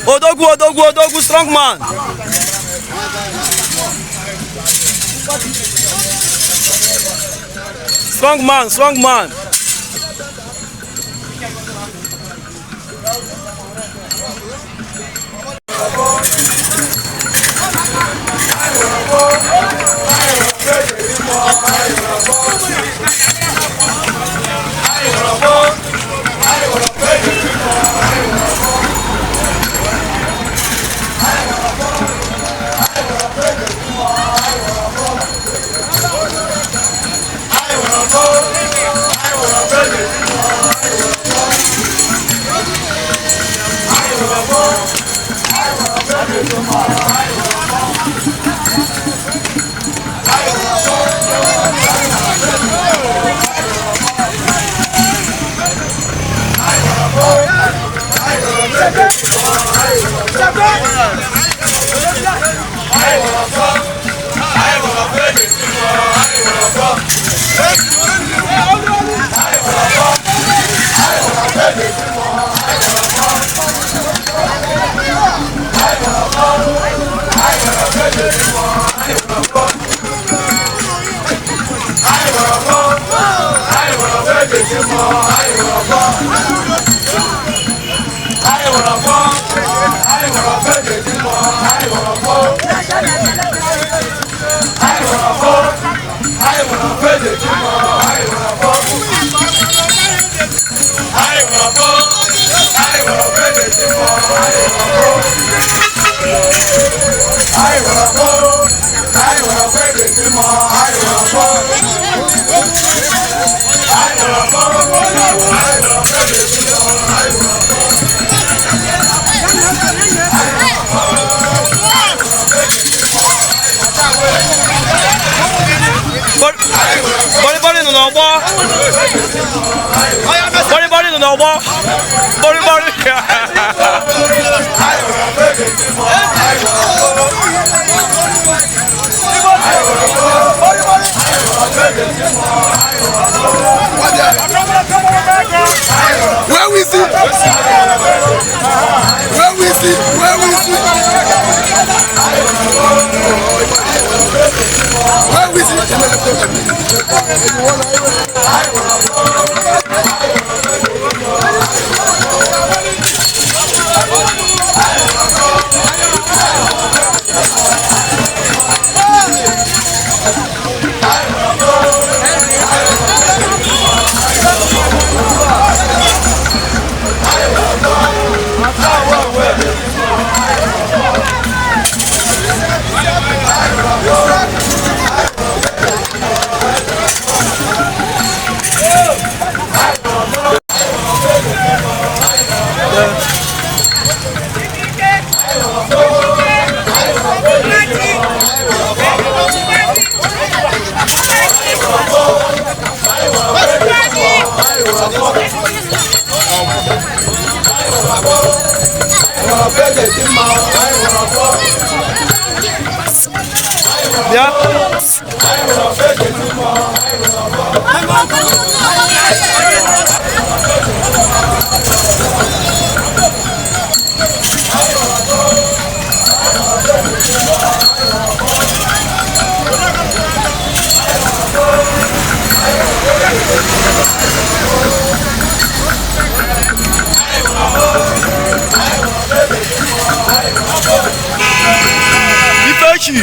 Odogwu, odogwu, odogwu, strong man. Strong man, strong man. Bọrịbọrị nọ n'ọgbọ. Bọrịbọrị nọ n'ọgbọ. Bọrịbọrị. Where we see? Where we see? Where we see? Where we see? Bịa. Ifechi.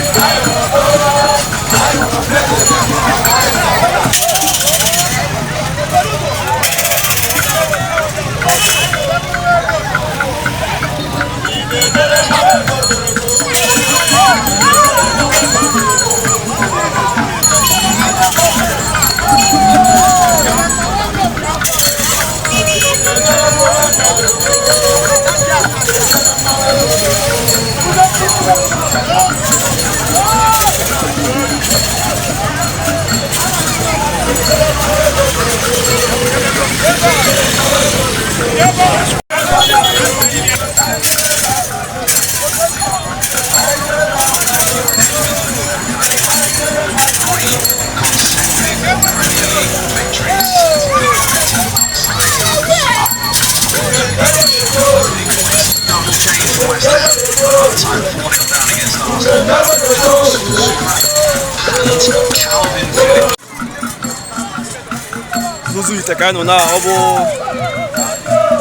N'ụzọ ite ka anyị nọ na ọ bụ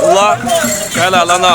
ụla ka anyị na-ala na.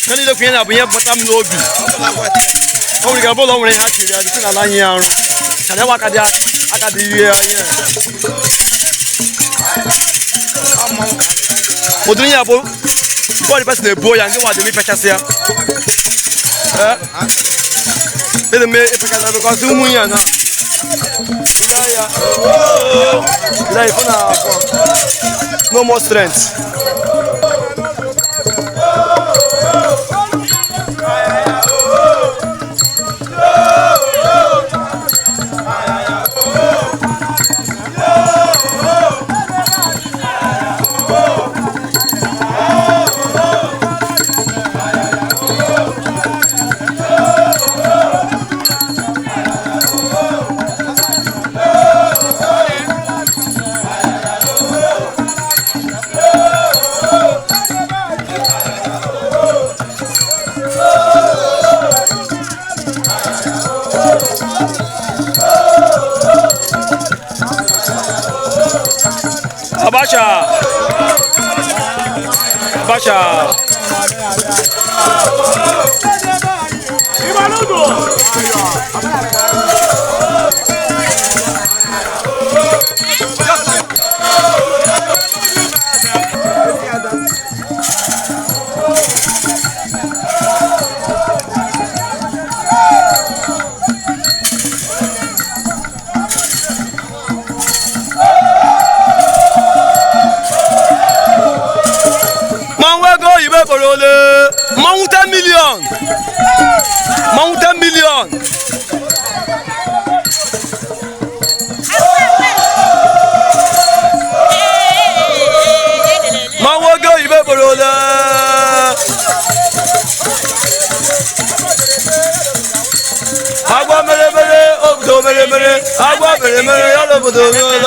Ihe niile kwenye na bụ ihe bata m n'obi. O nwere ike bụrụ o nwere ihe ha chiri ya site n'ala anyị ya arụ. Ka ya aka dị aka dị ihe ya ihe. Ụdịrị ihe a bụ bọọdụ pesi na-ebuo ya ndị nwa dị ifechasị ya. Ee. Ịdị mme ifechasị ya because ụmụ ya na. Ile ya. Ile ya ifu na no more strength. Abacha! Abacha! Mmanwụ ego oyibo kpọrọ ole? Mmanwụ 10 million! Mmanwụ 10 million! Mmanwụ ego oyibo kpọrọ ole? Agwa mere mere obodo mere mere agwa mere mere ya n'obodo mere.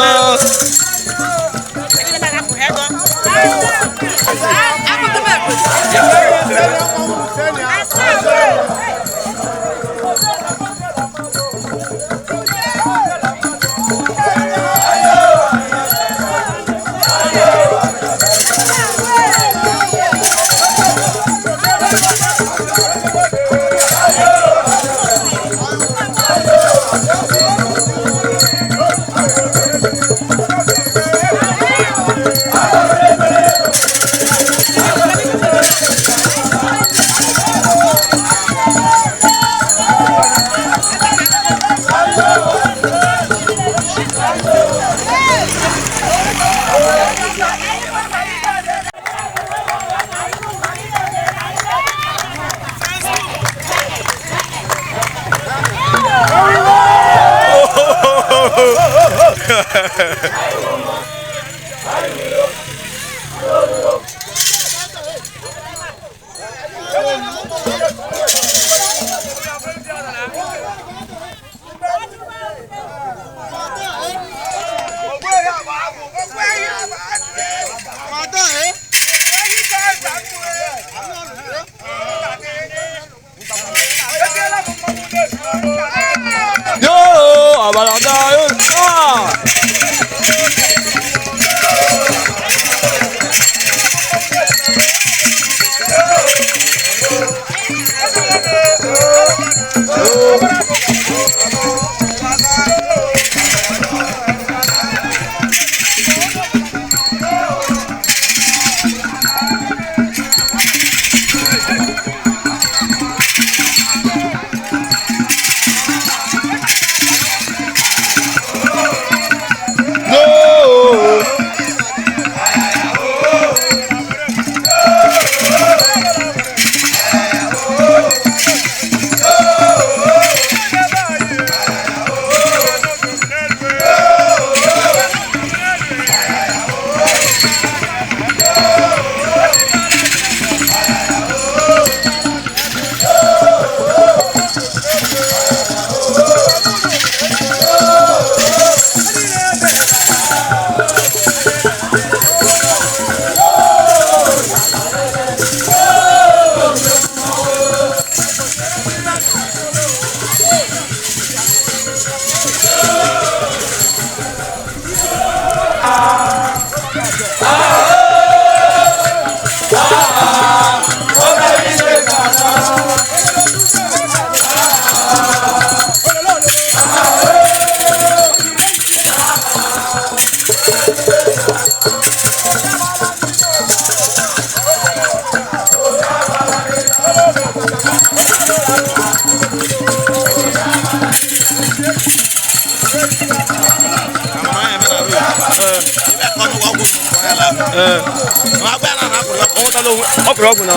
Ọ ọgwụ na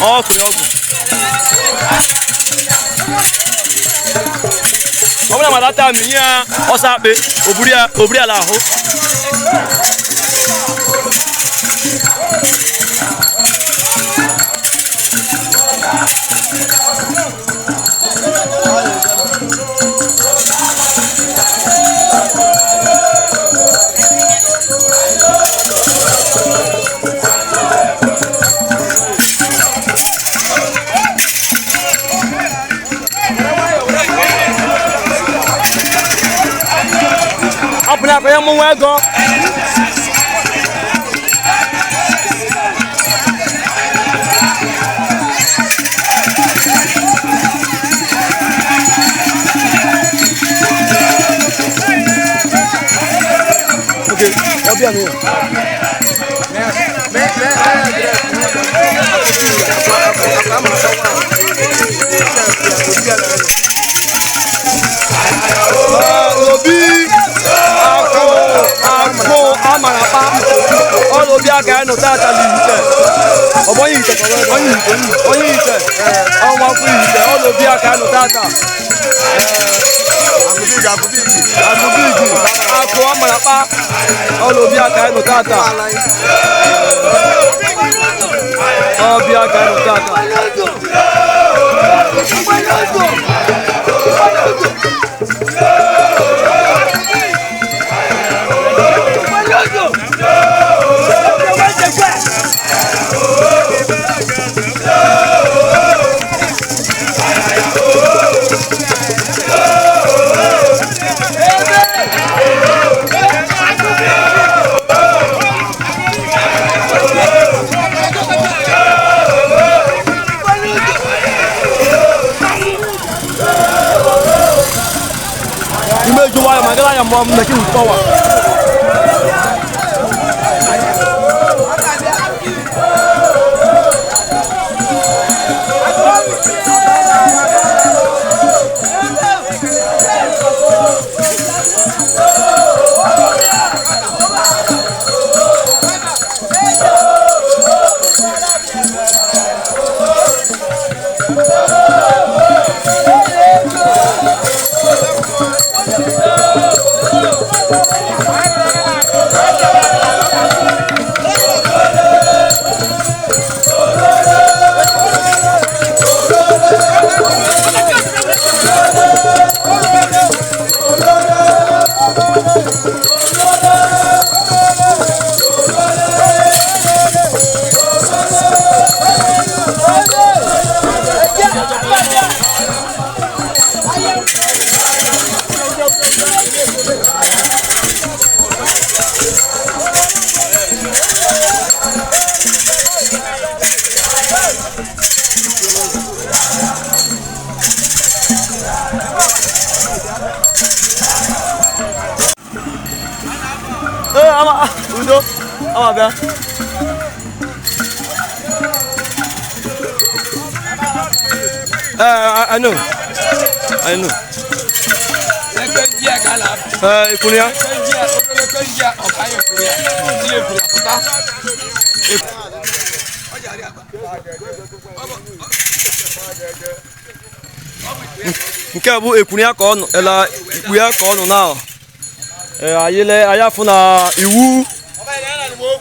ọ kụrụ ọgwụ ọ bụla mara ata amị nye ya ọsọ akpị oburu ya n'ahụ. Apụna mụ nwa ego. Okay, ọbịa nụ. Obi akụ amarapa ọrụ obi aka ya nọta ata n'ite ọ bụ onye ite ka onye ite onye ite ọnwa afọ ite ọrụ obi aka ya nọta ata akụbigi akụ amarapa ọrụ obi aka ya nọta ata ọbịa aka ya nọta ata. Making with power. Ama udo ama bịa. I know. I know. Ikwuru ya. Nke a bụ ekwuru ya ka ọ nọ ela ikpu ya ka ọ nọ na anyị le anyị afụ na iwu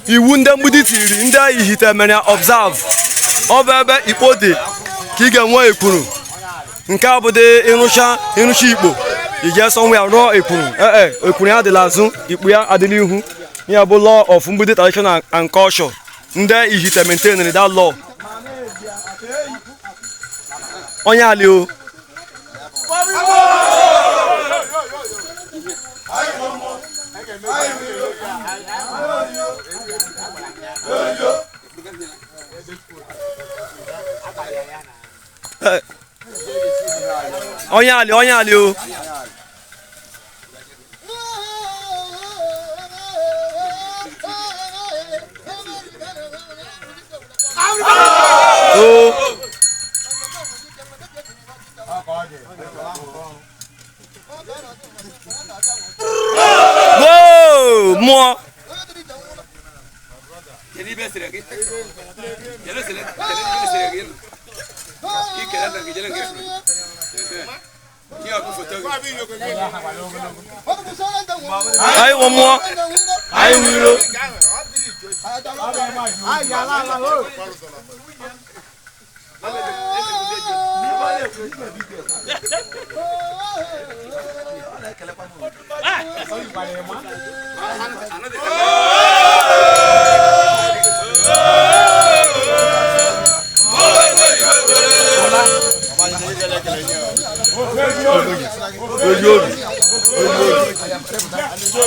iwu ndị mgbidi tiri ndị ihite mere observe. Ọ bụ ebe ikpo dị ka ị ga-enwe ekwuru. Nke a bụ dị ịrụcha ịrụcha ikpo ije sọnwa ya rụọ ekwuru. Ee ekwuru ya adịla azụ, ikpu ya adịla ihu. Ya bụ law of mgbidi tradition and culture. Ndị ihite maintain that law. Onye ali o. Onye ali, onye ali o. O. Whoa, mmụọ. Anyị wụ mmụọ. Anyị wụ iro.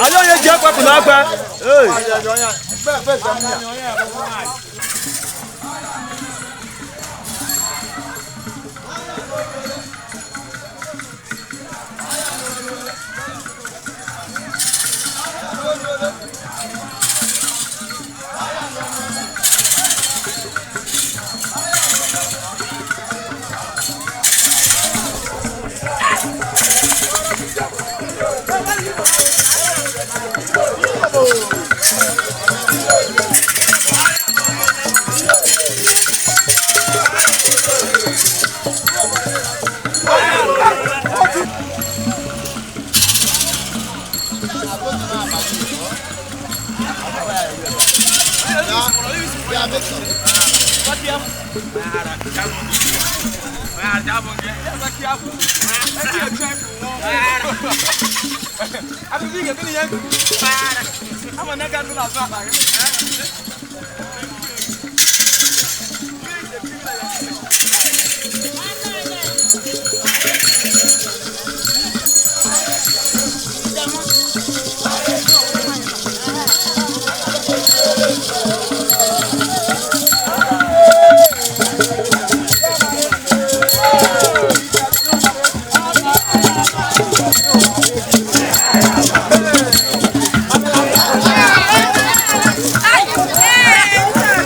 Anyị onye ji ekwe na akpa. Ee. Ay!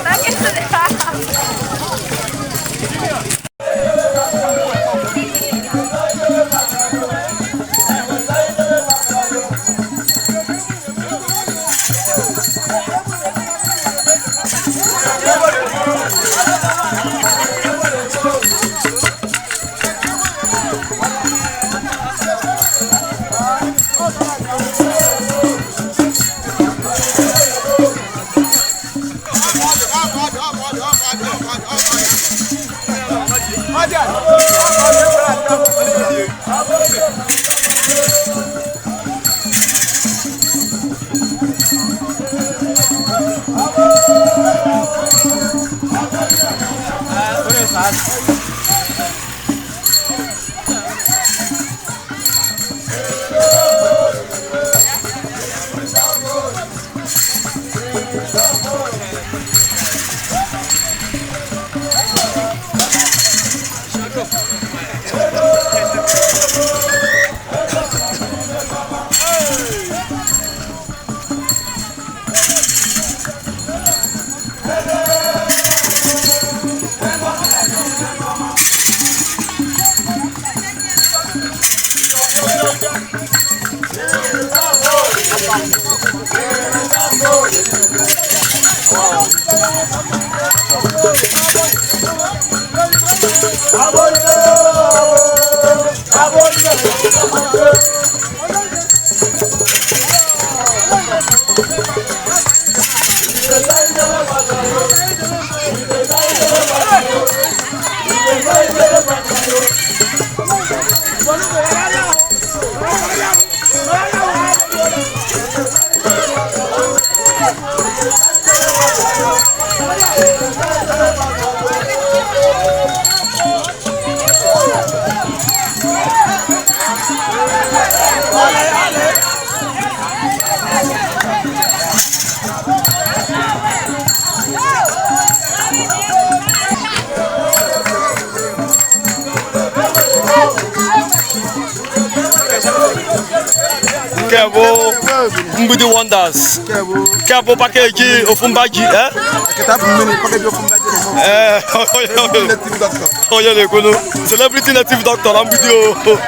Nke bụ Mgbidi Wonders. Nke bụ package Ofumba ji, eh? Ee, onye na-ekwunu celebrity native doctor na Mgbidi o.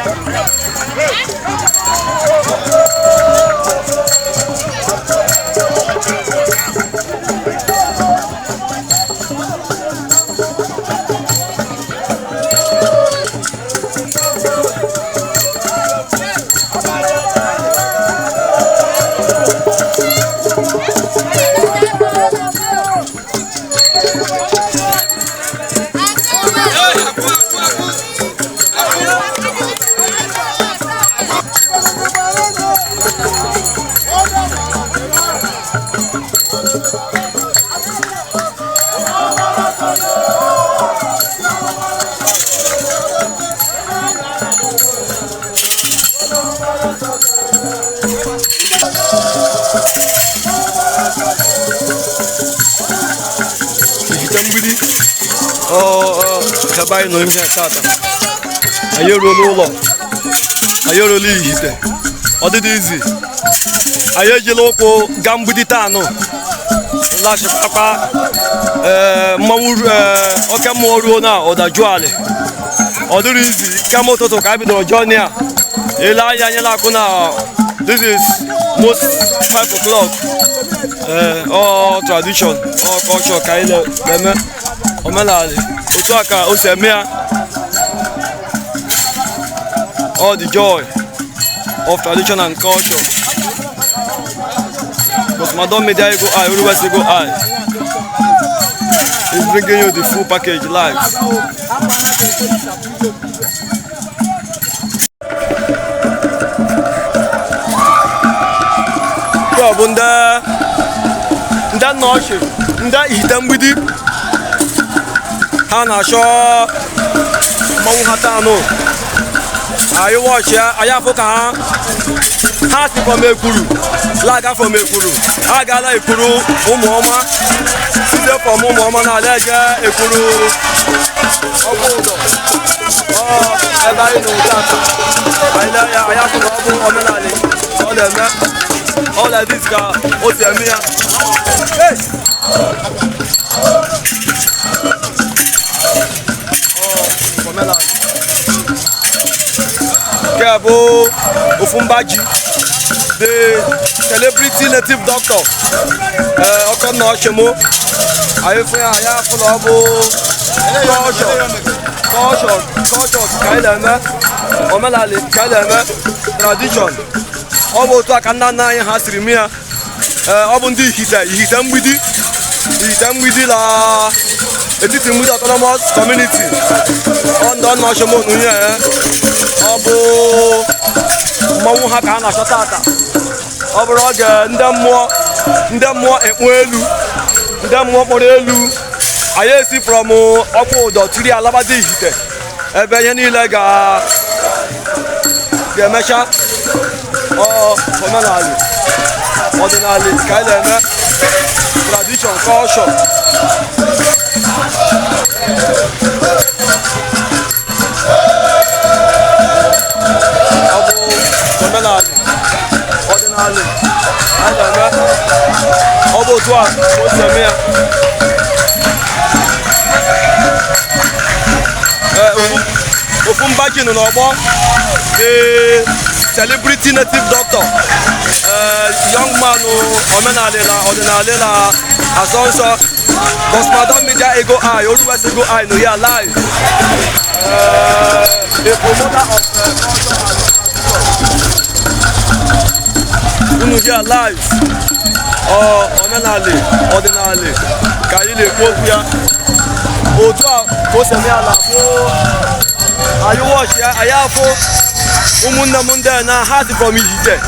Ihite Mgbidi ọ ebe anyị nọ ihe tata. Anyị eruola ụlọ, anyị eruola Ihite. Ọdịdị izi anyị ejila ụkwụ gaa Mgbidi taa nụ lachịkwa. Ee, mmanwụ, ee, oke mmụọ ruo na ọdajụ alị. Ọ dịrị izi. Kemgbe ụtụtụ ka anyị bidoro journey a. Ile anya anyị na-akụ na this is most 5 o'clock. Ee, ọ tradition, ọ culture ka anyị na-eme, omenala otu a ka o si eme ya. All the joy of tradition and culture, because Madam Media Ego Eye, Oruwes Ego Eye is bringing you the full package live. Nke a bụ ndị nna ochie, ndị Ihite Mgbidi. Ha na-achọ mmanwụ ha taa nụ. Anyị wọchị ya, anyị afụ ka ha si from Ekwuru laga. From Ekwuru ha agaala Ekwuru Ụmụọma, site from Ụmụọma na ala eje Ekwuru Ọkụ Ụzọ. Ọ ebe anyị nọ tata. Anyị lee ya, anyị afụ na ọ bụ omenala ọ na-eme. All like this ka o si eme ya. Hey! Ọ omenala. Nke a bụ Ofumbaji, the celebrity native doctor. Ee, ọkọ nna ọchịmụ anyị fụ ya, anyị afụ na ọ bụ culture, culture, culture ka anyị na-eme, omenala ka anyị na-eme, tradition. Ọ bụ otu a ka nna nna anyị ha siri mee ya. Ee, ọ bụ ndị Ihite, Ihite Mgbidi, Ihite Mgbidi na etiti Mgbidi Autonomous Community. Ọ ndị ọnụ ọchịmụ ihe. Ọ bụ mmanwụ ha ka a na-achọ tata. Ọ bụrụ oge ndị mmụọ, ndị mmụọ ekpu elu, ndị mmụọ kpọrọ elu. Anyị esi from Ọkwa Ụdọ tiri alabada Ihite, ebe ihe niile ga-emecha. Ọ omenala, ọdịnala ka anyị na-eme, tradition, culture. Ọ bụ omenala, ọdịnala anyị na-eme. Ọ bụ otu a ka o si eme ya. Ee, Ofumbaji nọ n'ọgbọ, the Celebrity native doctor, young man omenala na ọdịnala na asọ nsọ. Cosmadon Media Ego Eye, Oruwes Ego Eye no here live. A promoter of culture. Unu here live. Omenala ọdịnala ka anyị na-ekwu okwu ya. Otu a ka o si eme ala bụ anyị wọchị ya, anyị afụ ụmụnne m ndị a na ha si from Ihite.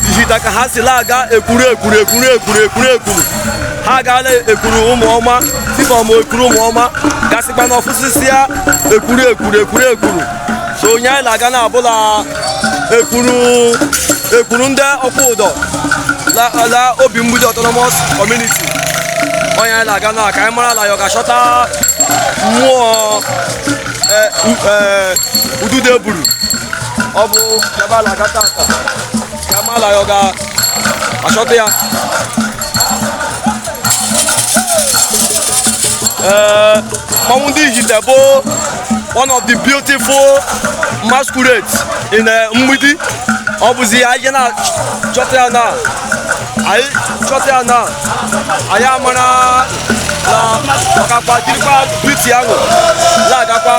Ihite ka ha si na-aga ekwuru ekwuru ekwuru ekwuru ekwuru ekwuru. Ha agaala ekwuru ụmụọma, si from ekwuru ụmụọma gasịkwa n'ọfụsisi ya ekwuru ekwuru ekwuru ekwuru. So onye anyị na-aga na abụla ekwuru ekwuru ndị ọkwụ ụdọ la obi mgbidi autonomous community. Onye anyị na-aga na ka anyị mara na ya ọ ga-achọta mmụọ udude buru. Ọ bụ ebe a na-aga tata ka mara na ya ọ ga-achọta ya. Mmanwụ ndị Ihite bụ one of the beautiful masquerades in mgbidi. Ọ bụzi anyị na-achọta ya na anyị chọta ya na anyị amara na ọkakwa jirikwa beauty ahụ na-agakwa.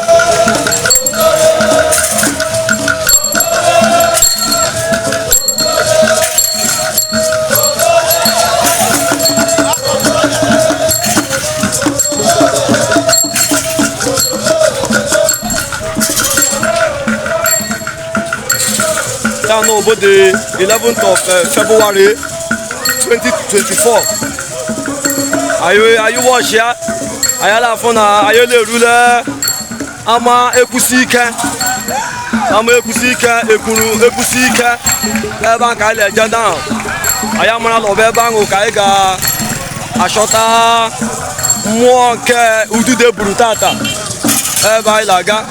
Down over the 11th of February 2024. Are you watch ya? Ayala fona ayele rule ama ekwusi ike. Ama ekwusi ike ekwuru ekwusi ike. Ebe a ka anyị na-eje down. Anyị amara na ọba ebe ahụ ka anyị ga-achọta mmụọ nke udude buru tata. Ebe anyị na-aga.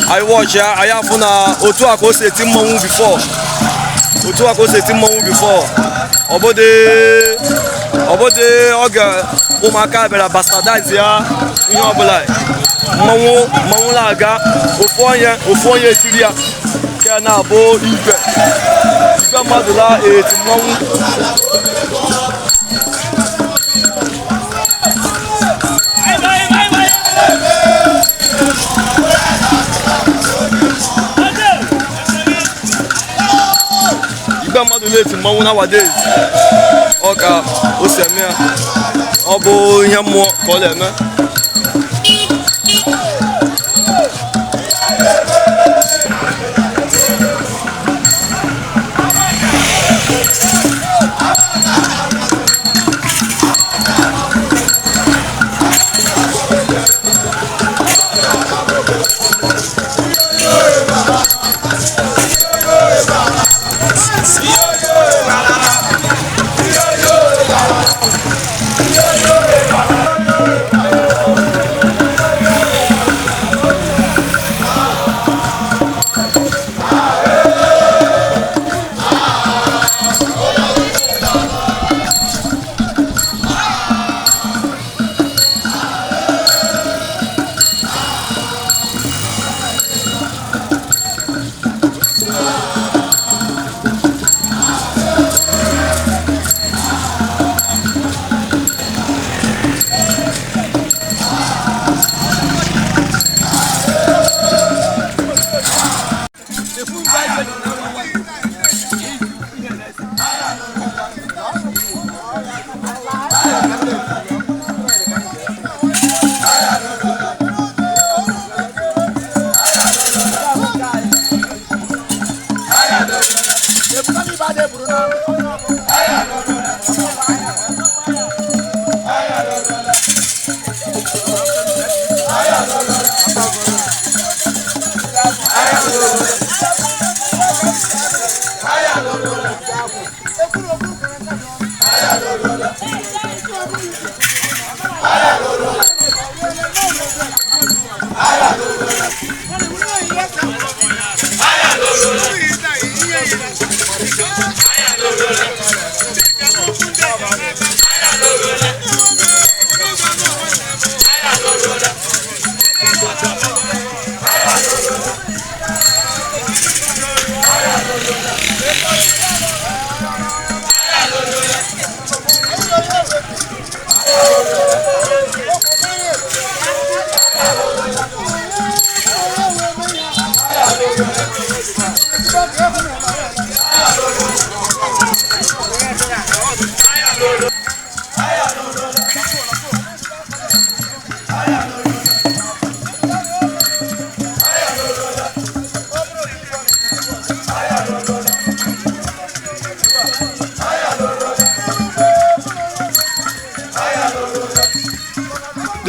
Anyị watch ya, anyị afụ na otu a ka o si eti mmanwụ before. Otu a ka o si eti mmanwụ before. Ọbụdị oge ụmụaka bịara bastardize ya ihe ọbụla. Mmanwụ na-aga ofu onye etiri ya nke na-abụ igwe. Igwe mmadụ la eti mmanwụ. Igwe mmadụ na-eti mmanwụ nowadays. Ọ ka o si eme ya. Ọ bụ ihe mmụọ ka ọ na-eme.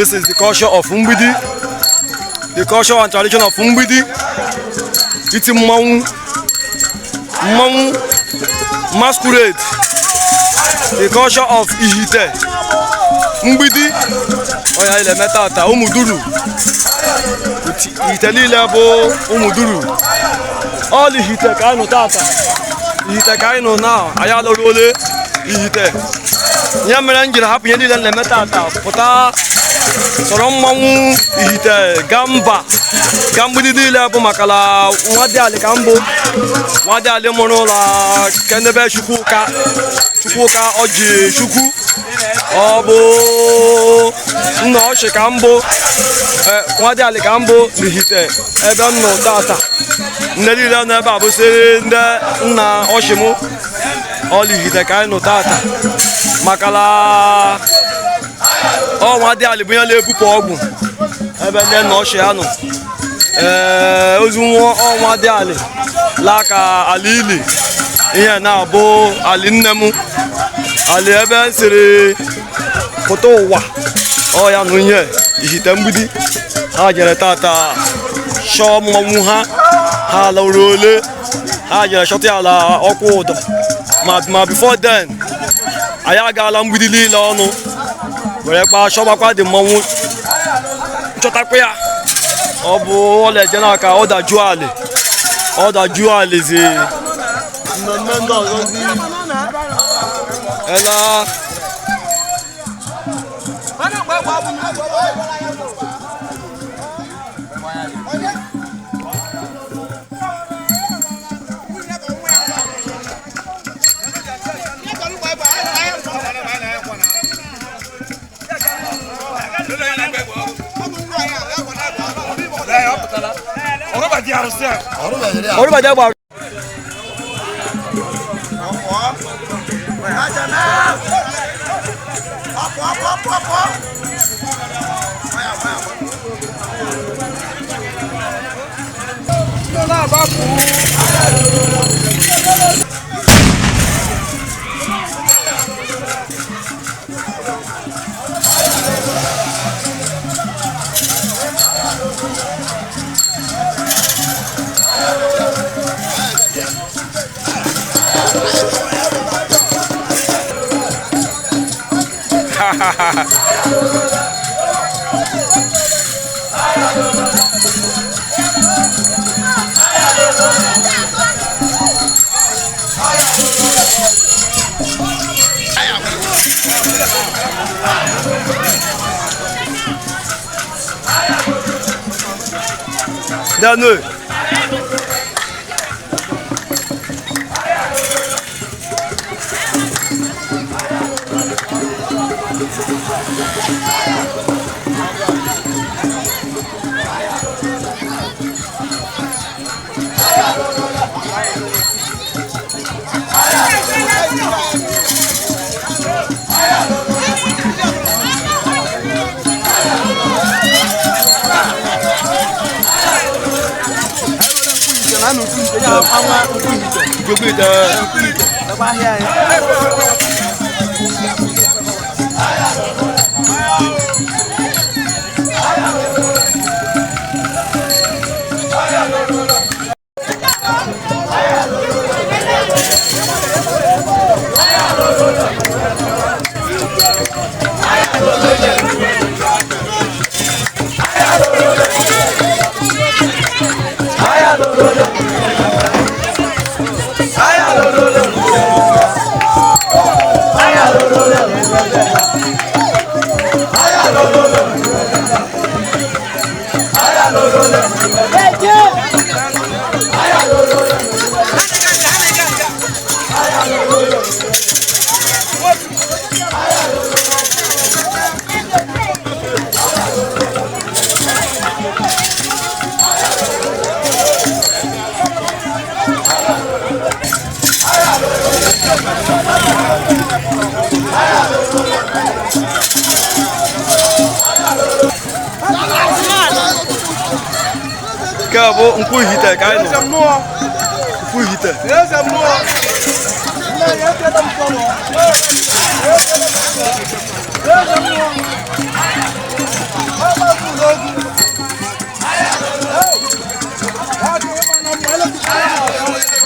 This is the culture of Mgbidi, the culture and tradition of Mgbidi. Iti mmanwụ, mmanwụ, masquerade, the culture of Ihite, Mgbidi. Ọ ya na-eme tata Ụmụduru. Ihite niile bụ Ụmụduru. All Ihite ka anyị nọ tata. Ihite ka anyị nọ now. Anyị alọruole Ihite. Ihe mere m jiri hapụ ihe niile m na-eme tata pụta sọrọ mmanwụ Ihite gaa mba gaa Mgbidi niile bụ maka na nwa dị alị ka mbụ nwa dị alị mụrụ ụlọ kendebe Chukwuka Chukwuka Ọjị Chukwu ọ bụ nna ọchị ka mbụ nwa dị alị ka mbụ n'Ihite ebe m nọ tata. Nne niile nọ ebe a bụsịrị ndị nna ọchị mụ. Ọla Ihite ka anyị nọ tata maka na ọ nwa dị alị bụ ihe na-ebupụ ọgwụ ebe ndị nna ọchị ya nọ. Ee, ozu nwa ọnwa dị alị laa ka ala ili ihe na-abụ alị nne m alị ebe m siri pụta ụwa. Ọ ya nụ ihe Ihite Mgbidi ha jere tata chọọ mmanwụ ha ha lụrụ ole ha jere chọta ya ala ọkwụ ụdọ ma before then anyị agaala Mgbidi niile ọnụ were kpaa chọbakwa dị mmanwụ chọtakwa ya. Ọ bụ ọla eje n'aka ọ dajụọ alị ọ dajụọ alịzi mmemme ndị ọzọ zi ela. Ọrụbadị agba. Danu. Nke a bụ nkwụ Ihite ka anyị nọ. Nkwụ Ihite.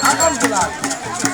Aka m dụrụ ala.